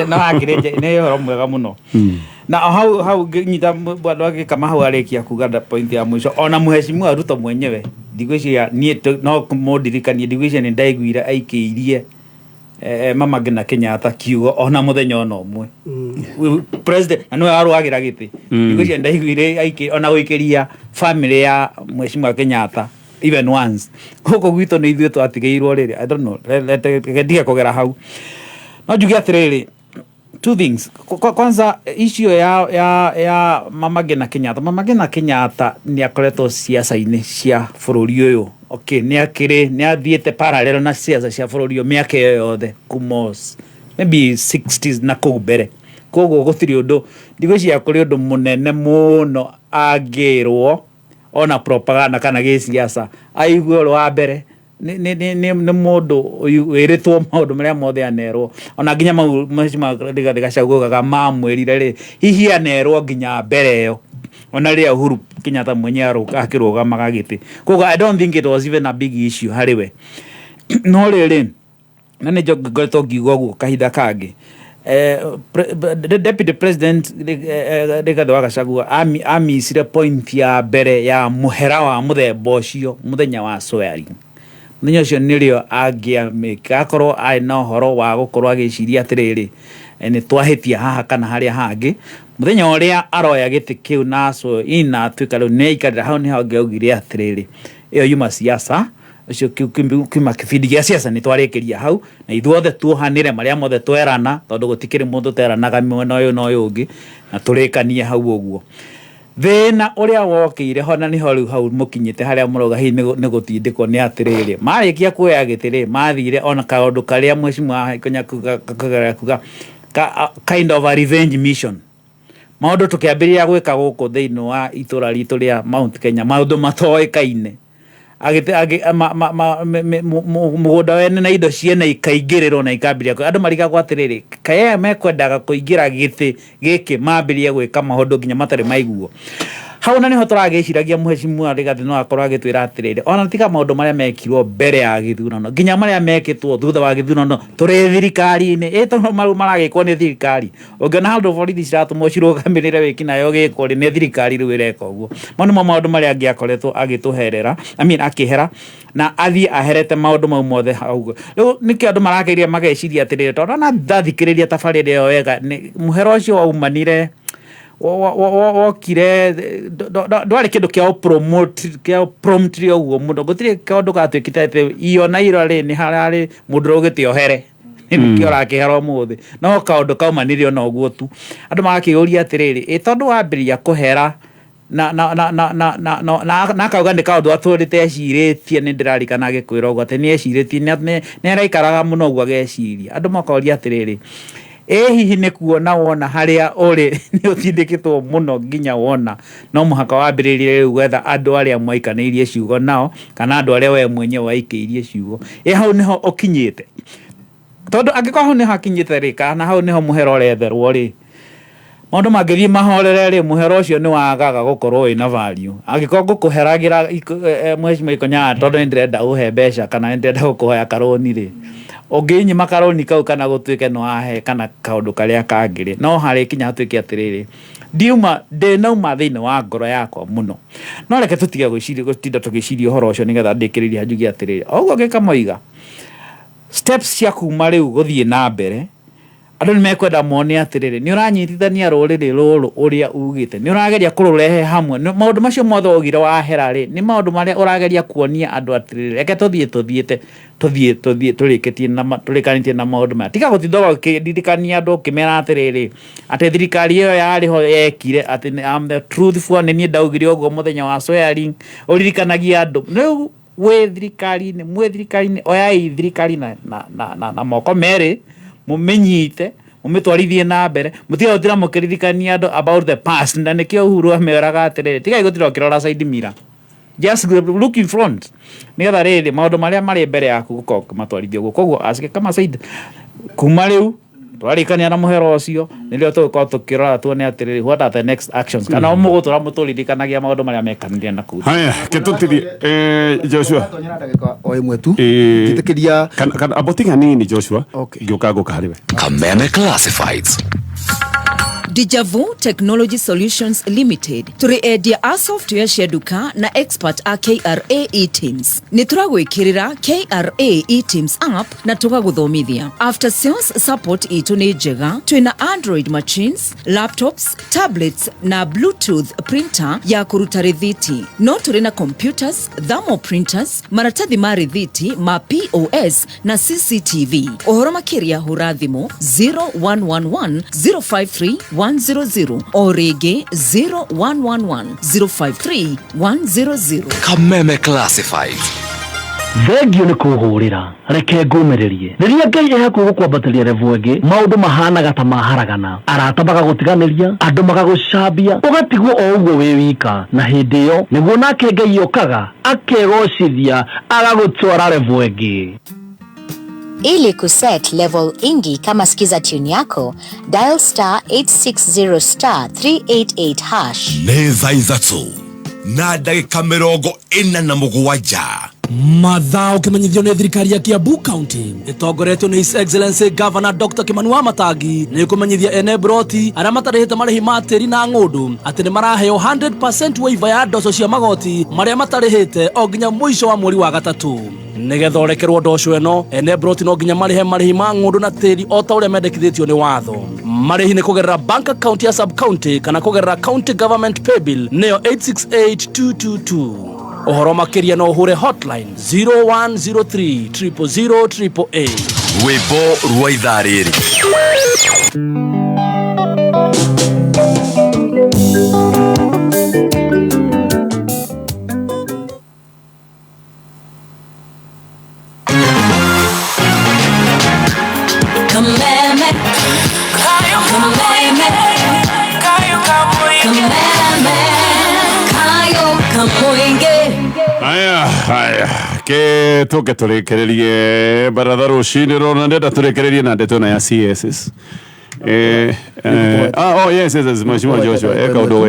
No akĩrĩ nĩ ũhoro mwega mũno. Na o hau hau ngĩnyita bwana agĩkama hau arĩkia kuga point ya mũico, ona mheshimiwa Ruto mwenyewe ndigwĩciria niĩ no mũndirikanie, ndigwĩciria nĩ ndaiguire aikĩirie Mama Ngina Kenyatta kiugo ona mũthenya ona ũmwe. President na nĩwe arũagĩra gĩtĩ. Ndigwĩciria ndaiguire ona gũikĩria family ya mheshimiwa Kenyatta even once. Gũkũ gwitũ nĩ ithuĩ twatigĩirwo rĩrĩ, I don't know, reke ndige kũgera hau. No njuge atĩrĩrĩ, two things. Kwanza issue ya Mama Ngina Kenyatta. Mama Ngina Kenyatta nĩ akoretwo siasa-inĩ cia bũrũri ũyũ. Okay, nĩ akĩrĩ, nĩ athiĩte parallel na siasa cia bũrũri ũyũ mĩaka ĩyo yothe kuma maybe 60s na kũu mbere. Koguo gũtirĩ ũndũ, ndigwĩciria kũrĩ ũndũ mũnene mũno angĩrwo ona propaganda kana gĩsiasa aigue ũrĩ wa mbere. Nĩ mũndũ wĩrĩtwo maũndũ marĩa mothe anerwo, ona nginya mau mheshimiwa Rigathĩ Gachagua augaga mamwĩrire rĩ, hihi anerwo nginya mbere ĩyo ona rĩrĩa Uhuru Kenyatta mwenyewe akĩrũgamaga gĩtĩ. Koguo I don't think it was even a big issue harĩ we. No rĩrĩ, na nĩ ngoretwo ngiuga ũguo kahinda kangĩ, Deputy President Rigathĩ wa Gachagua amicire point ya mbere ya mũhera wa mũthemba ũcio mũthenya wa swearing. Mũthenya ũcio nĩrĩo angĩamĩka akorwo arĩ na ũhoro wa gũkorwo agĩciria atĩrĩrĩ, nĩ twahĩtia haha kana harĩa hangĩ. Mũthenya ũrĩa aroya gĩtĩ kĩu na swear in na atuĩka rĩu nĩ aikarĩra hau, nĩho angĩaugire atĩrĩrĩ, ĩyo yuma siasa, ũcio kiuma kĩbindi gĩa siasa nĩ twarĩkĩria hau, na ithuothe tuohanĩre marĩa mothe twerana, tondũ gũtikĩrĩ mũndũ ũteranaga mwena ũyũ na ũyũ ũngĩ, na tũrĩkanie hau ũguo. Thĩna ũrĩa wokĩire ho na nĩho rĩu hau mũkinyĩte harĩa mũrauga hihi nĩ gũtindĩkwo nĩ atĩrĩrĩ, marĩkia kuoya gĩtĩ rĩ, mathire ona kaũndũ karĩa mheshimiwa Konya kuga kind of a revenge mission. Maũndũ tũkĩambĩrĩria gwĩka gũkũ thĩinĩ wa itũra ritũ rĩa Mount Kenya, maũndũ matoĩkaine, mũgũnda wene na indo ciene ikaingĩrĩrwo na ikambĩrĩria andũ marigagwo atĩrĩrĩ, kaĩ aya mekwendaga kũingĩra gĩtĩ gĩkĩ mambĩrĩrie gwĩka maũndũ nginya matarĩ maiguo. Hau na nĩho tũragĩciragia mheshimiwa Rigathĩ no akorwo agĩtwĩra atĩrĩrĩ, ona tiga maũndũ marĩa mekirwo mbere ya gĩthurano, nginya marĩa mekĩtwo thutha wa gĩthurano tũrĩ thirikari-inĩ, ĩ tondũ marĩu maragĩkwo nĩ thirikari. Ũngĩona handũ borithi ciratũmwo cirũgamĩrĩre wĩkinaĩ ũgĩkwo rĩ, nĩ thirikari rĩu ĩreka ũguo. Mau nĩmo maũndũ marĩa angĩakoretwo agĩtũherera, I mean akĩhera na athiĩ aherete maũndũ mau mothe hau. Rĩu nĩkĩo andũ marakĩria mageciria atĩrĩrĩ, tondũ ona ndathikĩrĩria tabarĩra ĩyo wega, mũhera ũcio waumanire wokire ndwarĩ kĩndũ kĩa promote kĩa prompt ũguo mũno, gũtirĩ kaũndũ gatuĩkĩte atĩ iyo na ira rĩ nĩ hararĩ mũndũ ũraugĩte ohere nĩkĩo ũrakĩhera ũmũthĩ, no kaũndũ kaumanire ona ũguo tu. Andũ magakĩũria atĩrĩrĩ, ĩ tondũ wambĩrĩria kũhera na na na na na na na na na akauga nĩ kaũndũ atũrĩte ecirĩtie, nĩ ndĩrarikana agĩkwĩra ũguo atĩ nĩ ecirĩtie, nĩ araikaraga mũno ũguo ageciria. Andũ makoria atĩrĩrĩ, ĩ hihi nĩ kuona wona harĩa ũrĩ nĩ ũtindĩkĩtwo mũno nginya wona no mũhaka wambĩrĩrie rĩu gwetha andũ arĩa mwaikanĩirie ciugo nao kana andũ arĩa we mwenyewe waikĩirie ciugo, ĩ hau nĩho ũkinyĩte? Tondũ angĩkorwo hau nĩho hakinyĩte rĩ, kana hau nĩho mũhera ũretherwo rĩ, maũndũ mangĩthiĩ mahorere rĩ, mũhera ũcio nĩ wagaga gũkorwo wĩna value. Angĩkorwo ngũkũheragĩra mheshimiwa Ikonyaa tondũ nĩ ndĩrenda ũhe mbeca kana nĩ ndĩrenda gũkũhoya karũni rĩ, ũngĩnyima karũni kau kana gũtuĩke nĩ wahe kana kaũndũ karĩa kangĩ rĩ, no harĩ kinya hatuĩke atĩrĩrĩ, ndiuma ndĩnauma thĩinĩ wa ngoro yakwa mũno. No reke tũtige gwĩciria gũtinda tũgĩciria ũhoro ũcio nĩgetha ndĩkĩrĩrie njuge atĩrĩrĩ, o ũguo ngĩkamoiga steps cia kuma rĩu gũthiĩ na mbere, andũ nĩ mekwenda mone atĩrĩrĩ, nĩ ũranyitithania rũrĩrĩ rũrũ ũrĩa ugĩte, nĩ ũrageria kũrũrehe hamwe. Maũndũ macio mothe waugire wahera rĩ, nĩ maũndũ marĩa ũrageria kuonia andũ atĩrĩrĩ, reke tũthiĩ tũthiĩte tũthiĩ tũthiĩ tũrĩkĩtie na tũrĩkanĩtie na maũndũ maya. Tiga gũtinda ũkĩririkania andũ ũkĩmera atĩrĩrĩ, atĩ thirikari ĩyo yarĩ ho yekire atĩ I'm the truthful, nĩ niĩ ndaugire ũguo mũthenya wa swearing, ũririkanagia andũ. Rĩu wĩ thirikari-inĩ, mwĩ thirikari-inĩ, oyai thirikari na, na, na, na, na moko merĩ, mũmĩnyite, mũmĩtwarithie na mbere, mũtige gũtinda mũkĩririkania andũ about the past. Na nĩkĩo Uhuru ameraga atĩrĩrĩ, tigai gũtinda ũkĩrora side mirror, just look in front, nĩgetha rĩrĩ maũndũ marĩa marĩ mbere yaku gũkorwo ũkĩmatwarithia ũguo. Koguo as kama said, kuma rĩu twarĩkania na mũhera ũcio, nĩrĩo tũgũkorwo tũkĩrora tuone atĩrĩrĩ, what are the next actions, kana mũgũtũra mũtũririkanagia maũndũ marĩa mekanire na kũu. Haya, ketũtirie Joshua o ĩmwe tu njĩtĩkĩria kana abotiga nini Joshua, ngĩũka ngũka harĩ we. Kameme Classifieds. Dejavu Technology Solutions Limited tũrĩ endia a software cia nduka na expert a KRA eTIMS. Nĩ tũragwĩkĩrĩra KRA eTIMS app na tũgagũthomithia. After sales support itũ nĩ njega, twĩna Android machines, laptops, tablets na Bluetooth printer ya kũruta rĩthiti. No tũrĩ na computers, thermal printers, maratathi ma rĩthiti ma POS na CCTV. Ũhoro makĩria hũra thimũ 0111 053 100 o rĩngĩ 0111 053 100. Kameme Classifieds. Thengio nĩ kũhũrĩra, reke ngũmĩrĩrie. Rĩrĩa Ngai e hakuhĩ gũkwambatĩria level ĩngĩ, maũndũ mahanaga ta maharagana, arata magagũtiganĩria, andũ magagũcambia, ũgatigwo o ũguo wĩ wika. Na hĩndĩ ĩyo nĩguo nake Ngai okaga akegocithia, agagũtwara level ĩngĩ. Ili kuset level ingi kama skiza tune yako, dial star 860 star 388 hash. Nĩ thaa 3 na ndagĩka 47. Mathaa ũkĩmenyithio nĩ thirikari ya Kiambu County ĩtongoretio nĩ His Excellency Governor Dr. Kimani Wamatangi nĩ kũmenyithia ene broti arĩa matarĩhĩte marĩhi ma tĩri na ng'ũndũ atĩ nĩ maraheo 100% waiver ya ndoco cia magoti marĩa matarĩhĩte o nginya mũico wa mweri wa gatatũ. Nĩgetha ũrekerwo ndoco ĩno, ene broti no nginya marĩhe marĩhi ma ng'ũndũ na tĩri o ta ũrĩa mendekithĩtio nĩ watho. Marĩhi nĩ kũgerera bank account ya sub county kana kũgerera county government paybill nĩyo 868222. Ũhoro makĩria no ũhũre hotline 0103 000 888. Rwĩmbo rwa ithaa rĩrĩ. Kameme Kameme Kayo Kamuingi. Haya, haya, ke tũke tũrĩkĩrĩrie baratha rũcinĩ rũrũ, na ndenda tũrĩkĩrĩrie na ndeto ĩno ya CSs. Oh yes, Mheshimiwa Joshua, eka ũndũ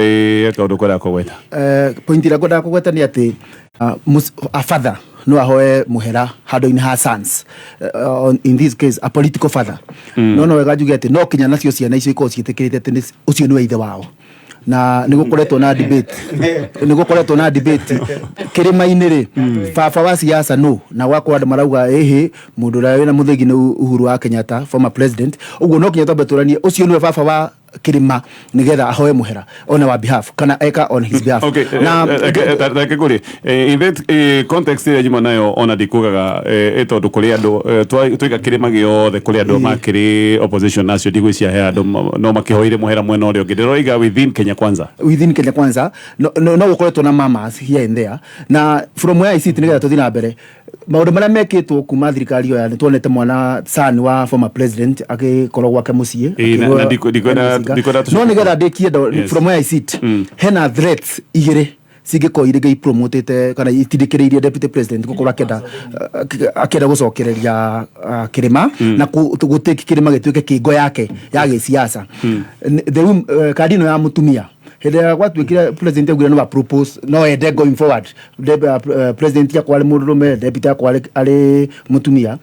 eka ũndũ kwenda kũgweta. Point ĩrĩa ngwendaga kũgweta nĩ atĩ a father no ahoe mũhera handũ-inĩ ha sons, in this case a political father. No wega njuge atĩ no kinya nacio ciana icio ikorwo ciĩtĩkĩrĩte atĩ ũcio nĩwe ithe wao, na nĩ gũkoretwo na debate, nĩ gũkoretwo na debate kĩrĩma-inĩ rĩ, baba wa siasa no na gwakorwo andũ marauga ĩhĩ mũndũ ũrĩa wĩna mũthĩgi nĩ Uhuru wa Kenyatta, former president. Ũguo no kinya twambe tũranie ũcio nĩwe baba wa kĩrĩma nĩgetha ahoe mũhera on our behalf kana eka on his behalf. Okay, na reke ngũrie. In that context ĩrĩa njuma nayo, ona ndikugaga tondũ kũrĩ andũ twaiga kĩrĩma gĩothe, kũrĩ andũ makĩrĩ opposition nacio ndigwĩcia he andũ no makĩhoire mũhera mwena ũrĩa ũngĩ. Ndĩroiga within Kenya Kwanza. Within Kenya Kwanza no gũkoretwo na mamas here and there, na from where I sit, nĩgetha tũthiĩ na mbere, maũndũ marĩa mekĩtwo kuma thirikari ĩyo ya nĩ tuonete mwana son wa former president agĩkorwo gwake mũciĩ Na akĩgũra ndikwenda mĩcinga. No nĩgetha ndĩkie from where I sit, hena threats igĩrĩ cingĩkorwo irĩ ipromotĩte kana itindĩkĩrĩirie deputy president gũkorwo akĩenda gũcokereria kĩrĩma na gũtĩki kĩrĩma gĩtuĩke kĩngo yake ya gĩsiasa. The room, kandi ĩno ya mũtumia, hĩndĩ ĩrĩa gwatuĩkire president augire no propose no ende going forward president akwa arĩ mũndũrũme, deputy akwa arĩ mũtumia.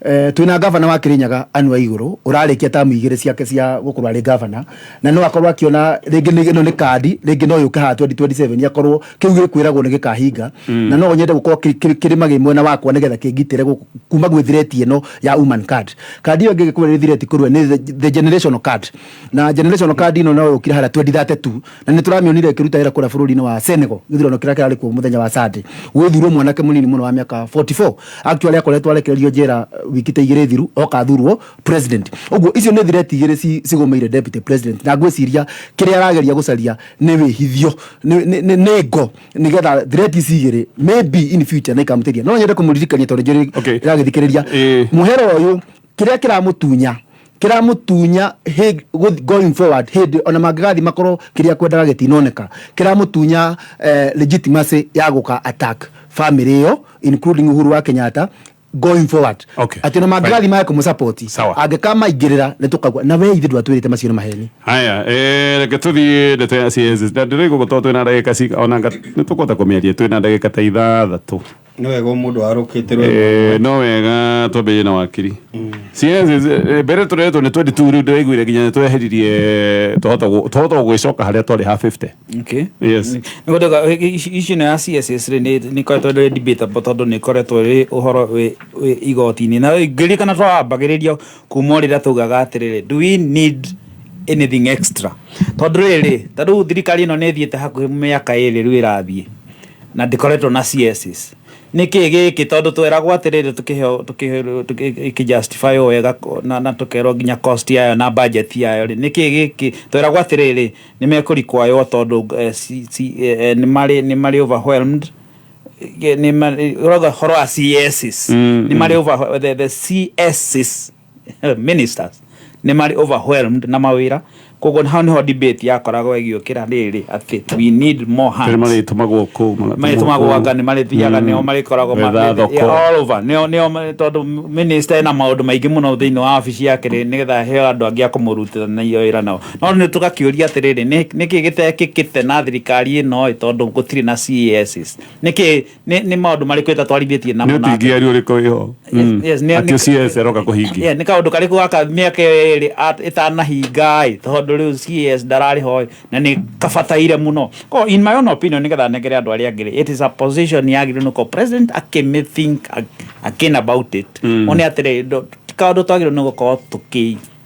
Twĩna gavana wa Kirinyaga Anne Waigũrũ ũrarĩkia tamu igĩrĩ ciake cia gũkorwo arĩ gavana, na no akorwo akiona rĩngĩ ĩno nĩ kandi rĩngĩ no yũke haha 2027, akorwo kĩu gĩkwĩragwo nĩ gĩkahinga. Na no nyende gũkorwo kĩrĩma gĩ mwena wakwa nĩgetha kĩngitĩre kuma gwĩ threat ĩno ya woman card. Kandi ĩyo ĩngĩ ĩgĩkorwo ĩrĩ threat kũrĩ we nĩ the generational card, na generational card ĩno no yũkire harĩa 2032, na nĩ tũramĩonire ĩkĩruta wĩra kũrĩa bũrũri-inĩ wa Senegal, gĩthurano kĩrĩa kĩrarĩ kuo mũthenya wa Sunday, gwĩthurwo mwanake mũnini mũno wa mĩaka 44, actually akoretwo arekererio njera wiki ta 2 thiru, oka athurwo president. Ũguo icio nĩ threat igĩrĩ cigũmĩire deputy president, na ngwĩciria kĩrĩa arageria gũcaria nĩ wĩhithio, nĩ ngo nĩgetha threat ici igĩrĩ maybe in future nĩ ikamũteithia. No nyende kũmũririkania tondũ njũrĩ ĩragĩthikĩrĩria mũhera ũyũ, kĩrĩa kĩramũtunya going forward, hĩndĩ ona mangĩgathi makorwo kĩrĩa kwendaga gĩtinoneka, kĩramũtunya legitimacy ya gũka attack family ĩyo, including Uhuru wa Kenyatta, going forward, atĩ ona mangĩgathi mage kũmũsupport, angĩkamaingĩrĩra nĩ tũkagua na we ithe ndwatwĩrĩte macio nĩ maheni. Haya, reke tũthiĩ ndeto ya CSs, na ndĩraigua gũkorwo twĩna ndagĩka ona nĩ tũkũhota kũmĩaria, twĩna ndagĩka ta 6. Nĩ wega mũndũ arũkĩte. No wega twambĩrĩrie na wakiri. CSs, mbere tũretwo nĩ 22, rĩu ndĩraiguire nginya nĩ tweheririe, twahota gũgĩcoka harĩa twarĩ ha 50. Yes. Nĩgũtuĩka issue ĩno ya CSS rĩ, nĩ ĩkoretwo ĩrĩ debatable tondũ nĩ ĩkoretwo ĩrĩ ũhoro wĩ igoti-inĩ, na ngĩririkana twambagĩrĩria kuma o rĩrĩa taugaga atĩrĩrĩ, do we need anything extra? Tondũ rĩrĩ, ta rĩu thirikari ĩno nĩ ĩthiĩte hakuhĩ mĩaka 2 rĩu ĩrathiĩ na ndĩkoretwo na CSS. Nĩkĩ gĩkĩ? Tondũ tweragwo atĩrĩrĩ, tũkĩheo ĩkĩjustify o wega na tũkerwo nginya cost yayo na budget yayo rĩ, nĩkĩ gĩkĩ? Tweragwo atĩrĩrĩ, nĩ mekũrequirwo tondũ nĩ marĩ overwhelmed. Nĩ marĩ ũrauga ũhoro wa CSs, nĩ marĩ over the CSs ministers nĩ marĩ overwhelmed na mawĩra. Koguo hau niho debate yakoragwo ĩgĩũkĩra rĩrĩ atĩ we need more hands. Kĩrĩ marĩtũmagwo kũu, magatũmwo marĩtũmagwo kũu. Anga nĩ marĩthiaga, nĩo marĩkoragwo Gwetha thoko. Yeah, all over, nĩo tondũ minister ena maũndũ maingĩ mũno thĩinĩ wa wabici yake rĩ, nĩgetha aheo andũ angĩ a kũmũrutithania wĩra nao. No nĩ tũgakĩũria atĩrĩrĩ, nĩkĩ gĩtekĩkĩte na thirikari ĩno ĩ, tondũ gũtirĩ na CASs? Nĩkĩ nĩ maũndũ marĩkũ ĩtatwarithĩtie namo Nĩ na ũtingiari ũrĩkũ wĩho? Yes, Atĩ CS aroka kũhingia. Yeah, nĩ kaũndũ karĩkũ gaka mĩaka 2 ĩtanahinga ĩ, tondũ rĩu CS ndararĩ ho ĩ, na nĩ kabataire mũno. Ko in my own opinion, nĩgetha nengere andũ arĩa angĩ rĩ, it is a position yagĩrĩirwo nĩ gũkorwo president akĩmĩ think again about it. One atĩrĩ, ti kaũndũ twagĩrĩirwo nĩ gũkorwo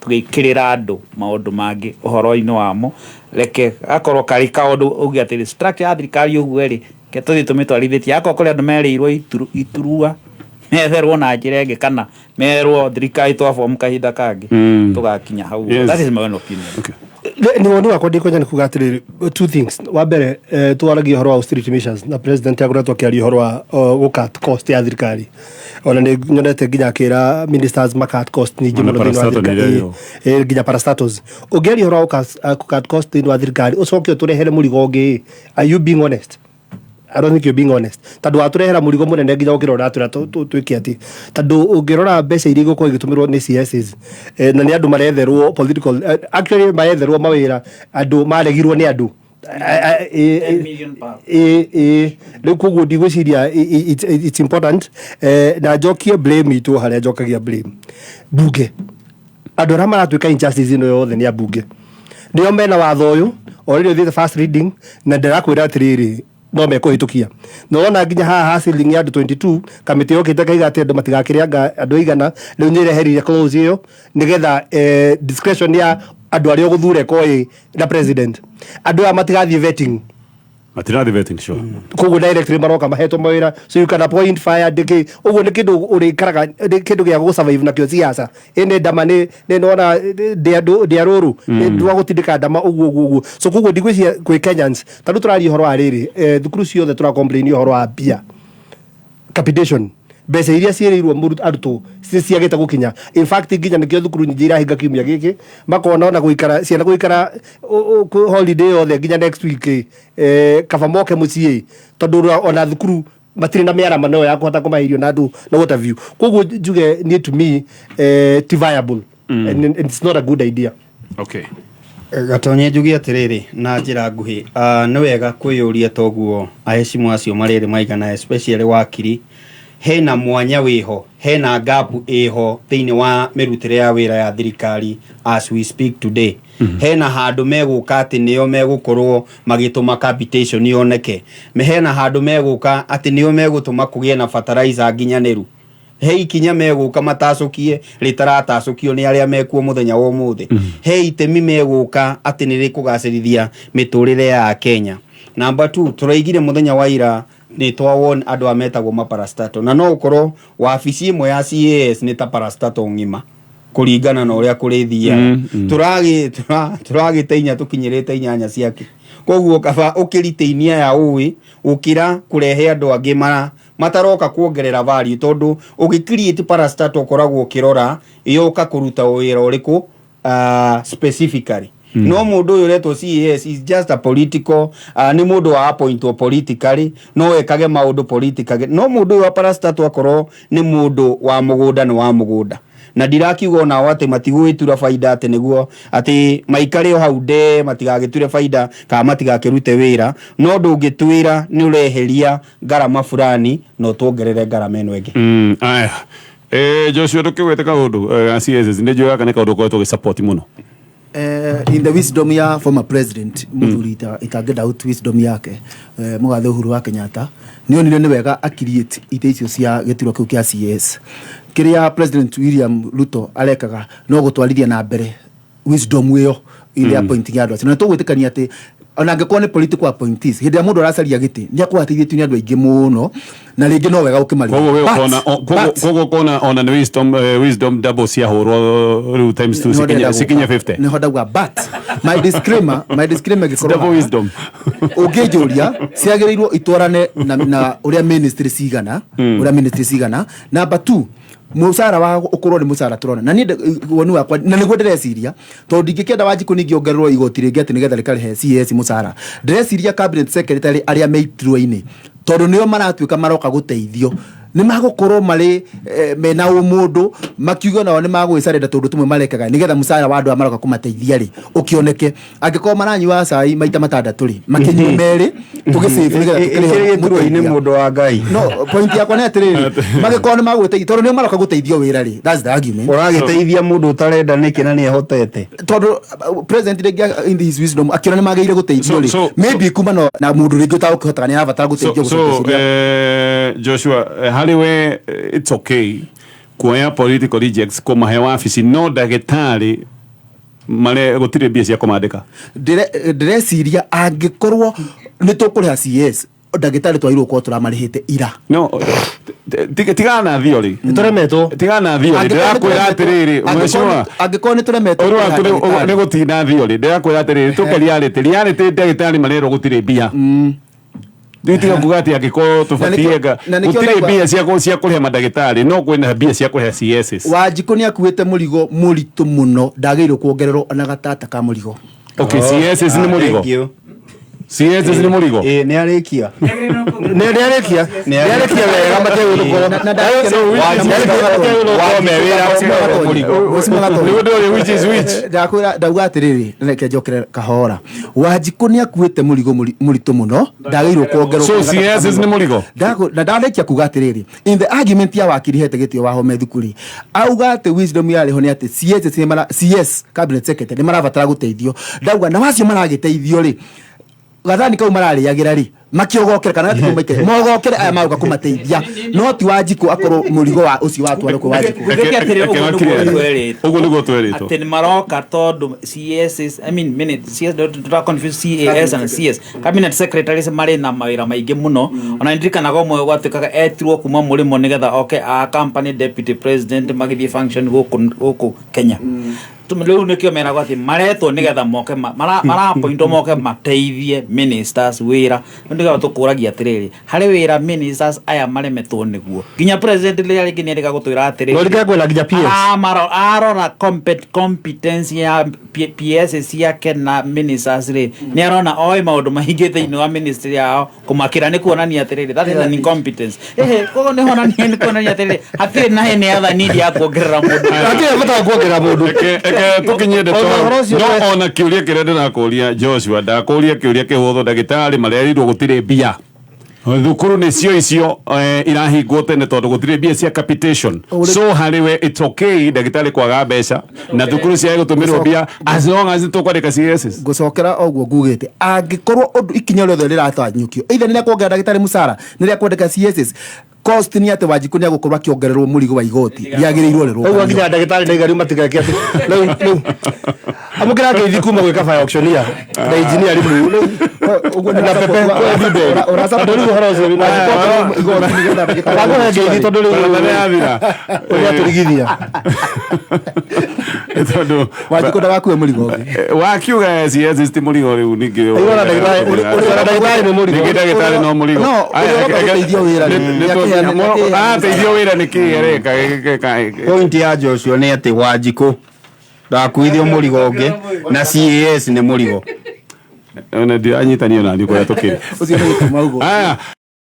tũgĩkĩrĩra andũ maũndũ mangĩ ũhoro-inĩ wamo. Reke gakorwo karĩ kaũndũ uge atĩrĩ, structure ya thirikari ũguo rĩ, ke tũthiĩ tũmĩtwarithĩtie. Akorwo kũrĩ andũ merĩirwo iturua metherwo na njĩra ĩngĩ, kana merwo thirikari twabomu kahinda kangĩ, tũgakinya hau. That is my own opinion. Nĩ woni wakwa ndikwenya nĩ kuga atĩrĩrĩ, two things. Wa mbere, twaragia ũhoro wa austerity measures na president akoretwo akĩaria ũhoro wa gũ cut cost ya thirikari. Ona nĩ nyonete nginya akĩra ministers ma cut cost nyingĩ Ona mũno thĩinĩ wa parastatal nĩ thirikari. ĩrĩa Nginya parastatals. Ũngĩaria ũhoro wa gũ cut cost thĩinĩ wa thirikari, ũcoke ũtũrehere mũrigo ũngĩ, are you being honest? I don't think you're being honest, tondũ watũrehera mũrigo mũnene nginya ũkĩra ũratwĩra twĩke atĩ, tondũ ũngĩrora mbeca iria igũkorwo igĩtũmĩrwo nĩ CSs, na nĩ andũ maretherwo political, actually maretherwo mawĩra, andũ maregirwo nĩ andũ. Rĩu koguo ndigwĩciria it's important, na njokie blame itũ harĩa njokagia blame bunge. Andũ arĩa maratuĩka injustice ĩno yothe nĩ ambunge, nĩo mena watho ũyũ already ũthiĩte first reading, na ndĩrakwĩra atĩrĩrĩ, no mekũhĩtũkia. Na ũrona nginya haha ha ceiling ya andũ 22, kamĩtĩ yokĩte kaiga atĩ andũ matigakĩrĩ anga andũ aigana. Rĩu nĩ ĩreherire clause ĩyo nĩgetha discretion ya andũ arĩa ũgũthura ĩkorwo ĩ na president. Andũ aya matigathiĩ vetting. Matirathi vetting, sure. Koguo directly maroka mahetwo mawĩra, so you can appoint, fire, ndĩkĩ ũguo. Nĩ kĩndũ ũrĩikaraga, nĩ kĩndũ gĩa gũ survive nakĩo siasa ĩnĩ ndama nĩ nona ndĩa rũrũ nĩ rwa gũtindĩka ndama ũguo ũguo ũguo. So koguo ndigwĩciria kwĩ Kenyans, tondũ tũraria ũhoro wa rĩrĩ, thukuru ciothe tũra complain ũhoro wa mbia, capitation, mbeca iria ciĩrĩirwo arutwo ciagĩte gũkinya. In fact, nginya nĩkĩo thukuru nyingĩ irahinga kiumia gĩkĩ, makona ona gũikara ciana gũikara holiday yothe nginya next week, kaba moke mũciĩ, tondũ ona thukuru matirĩ na mĩarama nayo ya kũhota kũmahe irio na andũ na what have you. Koguo njuge niĩ, to me, ti viable and it's not a good idea. Gatonye, njuge atĩrĩrĩ na njĩra nguhĩ, nĩ wega kwĩyũria toguo ahecimu acio marĩrĩ maigana, especially wakiri, hena mwanya wĩho, hena gap ĩho thĩinĩ wa mĩrutĩre ya wĩra ya thirikari as we speak today. Hena handũ megũka atĩ nĩo megũkorwo magĩtũma capitation yoneke? Hena handũ megũka atĩ nĩo megũtũma kũgĩe na fertilizer nginyanĩru? He ikinya megũka matacũkie rĩtaratacũkio nĩ arĩa mekuo mũthenya wa ũmũthĩ? He itemi megũka atĩ nĩ rĩkũgacĩrithia mĩtũrĩre ya Kenya? Number two, tũraigire mũthenya wa ira nĩ twawon andũ a metagwo maparastato, na no ũkorwo wabici ĩmwe ya CAS nĩ ta parastato ng'ima kũringana na ũrĩa kũrĩthiaga. Tũragĩte inya, tũkinyĩrĩte inyanya ciake. Koguo kaba ũkĩritĩinia ya ũĩ ũkĩra kũrehe andũ angĩ mara mataroka kuongerera value, tondũ ũgĩ create parastatal ũkoragwo ũkĩrora yoka kũruta wĩra ũrĩkũ specifically. No mũndũ ũyũ ũretwo CAS is just a political, nĩ mũndũ wa appointwo politically, no ekage maũndũ politically. No mũndũ ũyũ wa parastatal akorwo nĩ mũndũ wa mũgũnda, nĩ wa mũgũnda, na ndirakiuga onao atĩ matigũgĩtura baida, atĩ nĩguo atĩ maikare o hau nde matigagĩture baida kana matigakĩrute wĩra. No ndũngĩtwĩra nĩ ũreheria ngarama fulani na ũtuongerere ngarama ĩno ĩngĩ. Aya. Joshua, ndũkĩgwete kaũndũ CSS, nĩ njũĩ gaka nĩ kaũndũ ũkoretwo ũgĩsupport mũno. In the wisdom ya former president muthuri itangĩ doubt wisdom yake, mũgathe Uhuru wa Kenyatta nĩ onire nĩ wega a create itĩ icio cia gĩturwa kĩu kĩa CS. Kĩrĩa President William Ruto arekaga no gũtwarithia na mbere wisdom ĩyo in the appointing ya andũ acio, na tũgwĩtĩkania atĩ ona angĩkorwo nĩ political appointees, hĩndĩ ĩrĩa mũndũ aracaria gĩtĩ nĩ akorwo ateithĩtio nĩ andũ aingĩ mũno, na rĩngĩ no wega ũkĩmarĩha. Koguo we ũkona koguo ũkona ona nĩ wisdom double ciahũrwo rĩu times two Nĩho ndĩrenda cikinye gũka. 50. Nĩho ndauga, but my disclaimer ĩngĩkorwo Double haha, wisdom. Ũngĩnjũria ciagĩrĩirwo itwarane na ũrĩa ministry cigana, ũrĩa ministry cigana. Number two, mũcara wa ũkorwo nĩ mũcara tũrona na niĩ woni wakwa na nĩguo ndĩreciria, tondũ ndingĩkĩenda Wanjikũ ningĩ ongererwo igoti rĩngĩ atĩ nĩgetha rĩkarĩhe CS mũcara. Ndĩreciria cabinet secretary arĩa me iturwa-inĩ, tondũ nĩo maratuĩka maroka gũteithio, nĩ magũkorwo marĩ mena ũmũndũ, makiuga nao nĩ magwĩcarĩra tũndũ tũmwe marekaga nĩgetha mũcara wa andũ aya maroka kũmateithia rĩ ũkĩoneke. Angĩkorwo maranyua cai maita matandatũ rĩ, makĩnyue merĩ tũgĩsave nĩgetha tũkĩrĩhe Ĩkĩrĩ gĩturwa-inĩ mũteithia. Mũndũ wa Ngai. No point yakwa nĩ atĩrĩrĩ, magĩkorwo nĩ magũteithia tondũ nĩo maroka gũteithio wĩra rĩ, that's the argument. Ũragĩteithia mũndũ ũtarenda nĩkĩ na nĩ ehotete? Tondũ president rĩngĩ in his wisdom akĩona nĩ magĩrĩire gũteithio rĩ, maybe kuma na mũndũ rĩngĩ ũtagũkĩhotaga nĩ arabatara gũteithio So, gũcoka. Joshua, harĩ we, it's okay kuoya political rejects kũmahe wabici, no ndagĩtarĩ mare gũtirĩ mbia cia kũmandĩka? Ndĩreciria angĩkorwo nĩ tũkũrĩha CS Ndagĩtarĩ twagĩrĩirwo gũkorwo tũramarĩhĩte ira. No tigana na theory. Nĩtũremetwo. Tigana na theory. Ndĩrakwĩra atĩrĩrĩ, mheshimiwa, angĩkorwo nĩ tũremetwo ũrĩa waku nĩ gũtinda theory. Ndĩrakwĩra atĩrĩrĩ, tũke reality. Reality ndagĩtarĩ marerwo gũtirĩ mbia. Rĩu tiga kuga atĩ angĩkorwo tũbatiĩ nga Na nĩkĩo gũtirĩ mbia cia kũrĩha mandagĩtarĩ, no kwĩna mbia cia kũrĩha CSs. Wanjikũ nĩ akuĩte mũrigo mũritũ mũno, ndagĩrĩirwo kuongererwo ona gatata ka mũrigo. Okay, CSs nĩ mũrigo. CSs nĩ mũrigo. Ĩĩ, nĩ arĩkia. Nĩ arĩkia. Nĩ arĩkia wega mategũkorwo. Which is which? Ndakwĩra, ndauga atĩrĩrĩ, reke njokere kahora. Wanjikũ nĩ akuĩte mũrigo mũritũ mũno, ndagĩrĩirwo kuongererwo. So CSs nĩ mũrigo? Na ndarĩkia kuga atĩrĩrĩ, in the argument ya wakiri hete gĩtĩo wa Home thukuru, auga atĩ wisdom yarĩ ho nĩ atĩ CS nĩ mara, CS cabinet secretary nĩ marabatara gũteithio. Ndauga na wacio maragĩteithio rĩ, gathani kau mararĩagĩra rĩ, makiogokere kana gatikũ maikare mogokere aya magoka kũmateithia, no ti Wanjikũ akorwo mũrigo wa ũcio watwarwo kwĩ Wanjikũ. Ngwĩke atĩrĩ, ũguo nĩguo twerĩtwo. Ũguo nĩguo twerĩtwo. Atĩ nĩ maroka tondũ CS is, I mean, minute, CS, don't confuse CAS and CS. Cabinet secretaries marĩ na mawĩra maingĩ mũno. Ona ndirikanaga ũmwe gwatuĩkaga etirwo kuma mũrĩmo nĩgetha oke a company deputy president magĩthiĩ function gũkũ Kenya. Rĩu nĩkĩo meragwo atĩ maretwo nĩgetha moke marapointwo moke mateithie ministers wĩra. Rĩu nĩkĩo tũkũragia atĩrĩrĩ, harĩ wĩra ministers aya maremetwo nĩguo. Nginya president rĩrĩa rĩngĩ nĩerĩga gũtwĩra atĩrĩrĩ, No rĩngĩ kwĩna nginya PS. Arora competence ya PS ciake na ministers rĩ, nĩ arona oĩ maũndũ maingĩ thĩinĩ wa ministry yao kũmakĩra, nĩ kuonania atĩrĩrĩ, that is an incompetence. Ehe, koguo nĩ honania, nĩ kuonania atĩrĩrĩ, hatirĩ na any other need ya kuongerera mũndũ. Hatirĩ bata wa kuongerera mũndũ. Reke tũkinyie ndeto Ona ũhoro ũcio no nĩ- ona kĩũria kĩrĩa ndĩrakũria Joshua, ndakũria kĩũria kĩhũthũ. Ndagĩtarĩ marerirwo gũtirĩ mbia, thukuru nĩcio icio irahingwo tene tondũ gũtirĩ mbia cia capitation. So harĩ we it's okay ndagĩtarĩ kwaga mbeca na thukuru ciage gũtũmĩrwo mbia as long as tũkwandĩka CSs? Ngũcokera o ũguo ngugĩte, angĩkorwo ũndũ ikinya rĩothe rĩratanyũkio, either nĩ rĩa kuongerera ndagĩtarĩ mũcara, nĩ rĩa kwandĩka CSs, cost nĩ atĩ Wanjikũ nĩ agũkorwo akĩongererwo mũrigo wa igoti rĩagĩrĩirwo Ũguo rĩrũgamio. nginya ndagĩtarĩ na igariũ matigeke atĩ rĩu amũkĩra ngeithi kuma gwĩ kaba ya auctioneer na engineer rĩu Ũguo na pepe tondũ rĩu ũhoro ũcio wĩna ndakũhe ngeithi tondũ rĩu Baratha nĩ yathira. ũrĩa tũrigithia. Tondũ Wanjikũ ndagakue mũrigo ũngĩ. Wakiuga CSs ti mũrigo rĩu ningĩ. Ũrĩa ndagĩtarĩ nĩ mũrigo. Ningĩ ndagĩtarĩ no mũrigo. No, ũrĩa ũroka gũteithio wĩra rĩ, Ateithio wĩra nĩ kĩ areka? Point ya Joshua nĩ atĩ Wanjikũ ndakuithio mũrigo ũngĩ na CAS nĩ mũrigo. Ona ndiranyitanio nani kũrĩa tũkĩrĩ. Ũcio nĩ gĩtũma ũguo. Aya.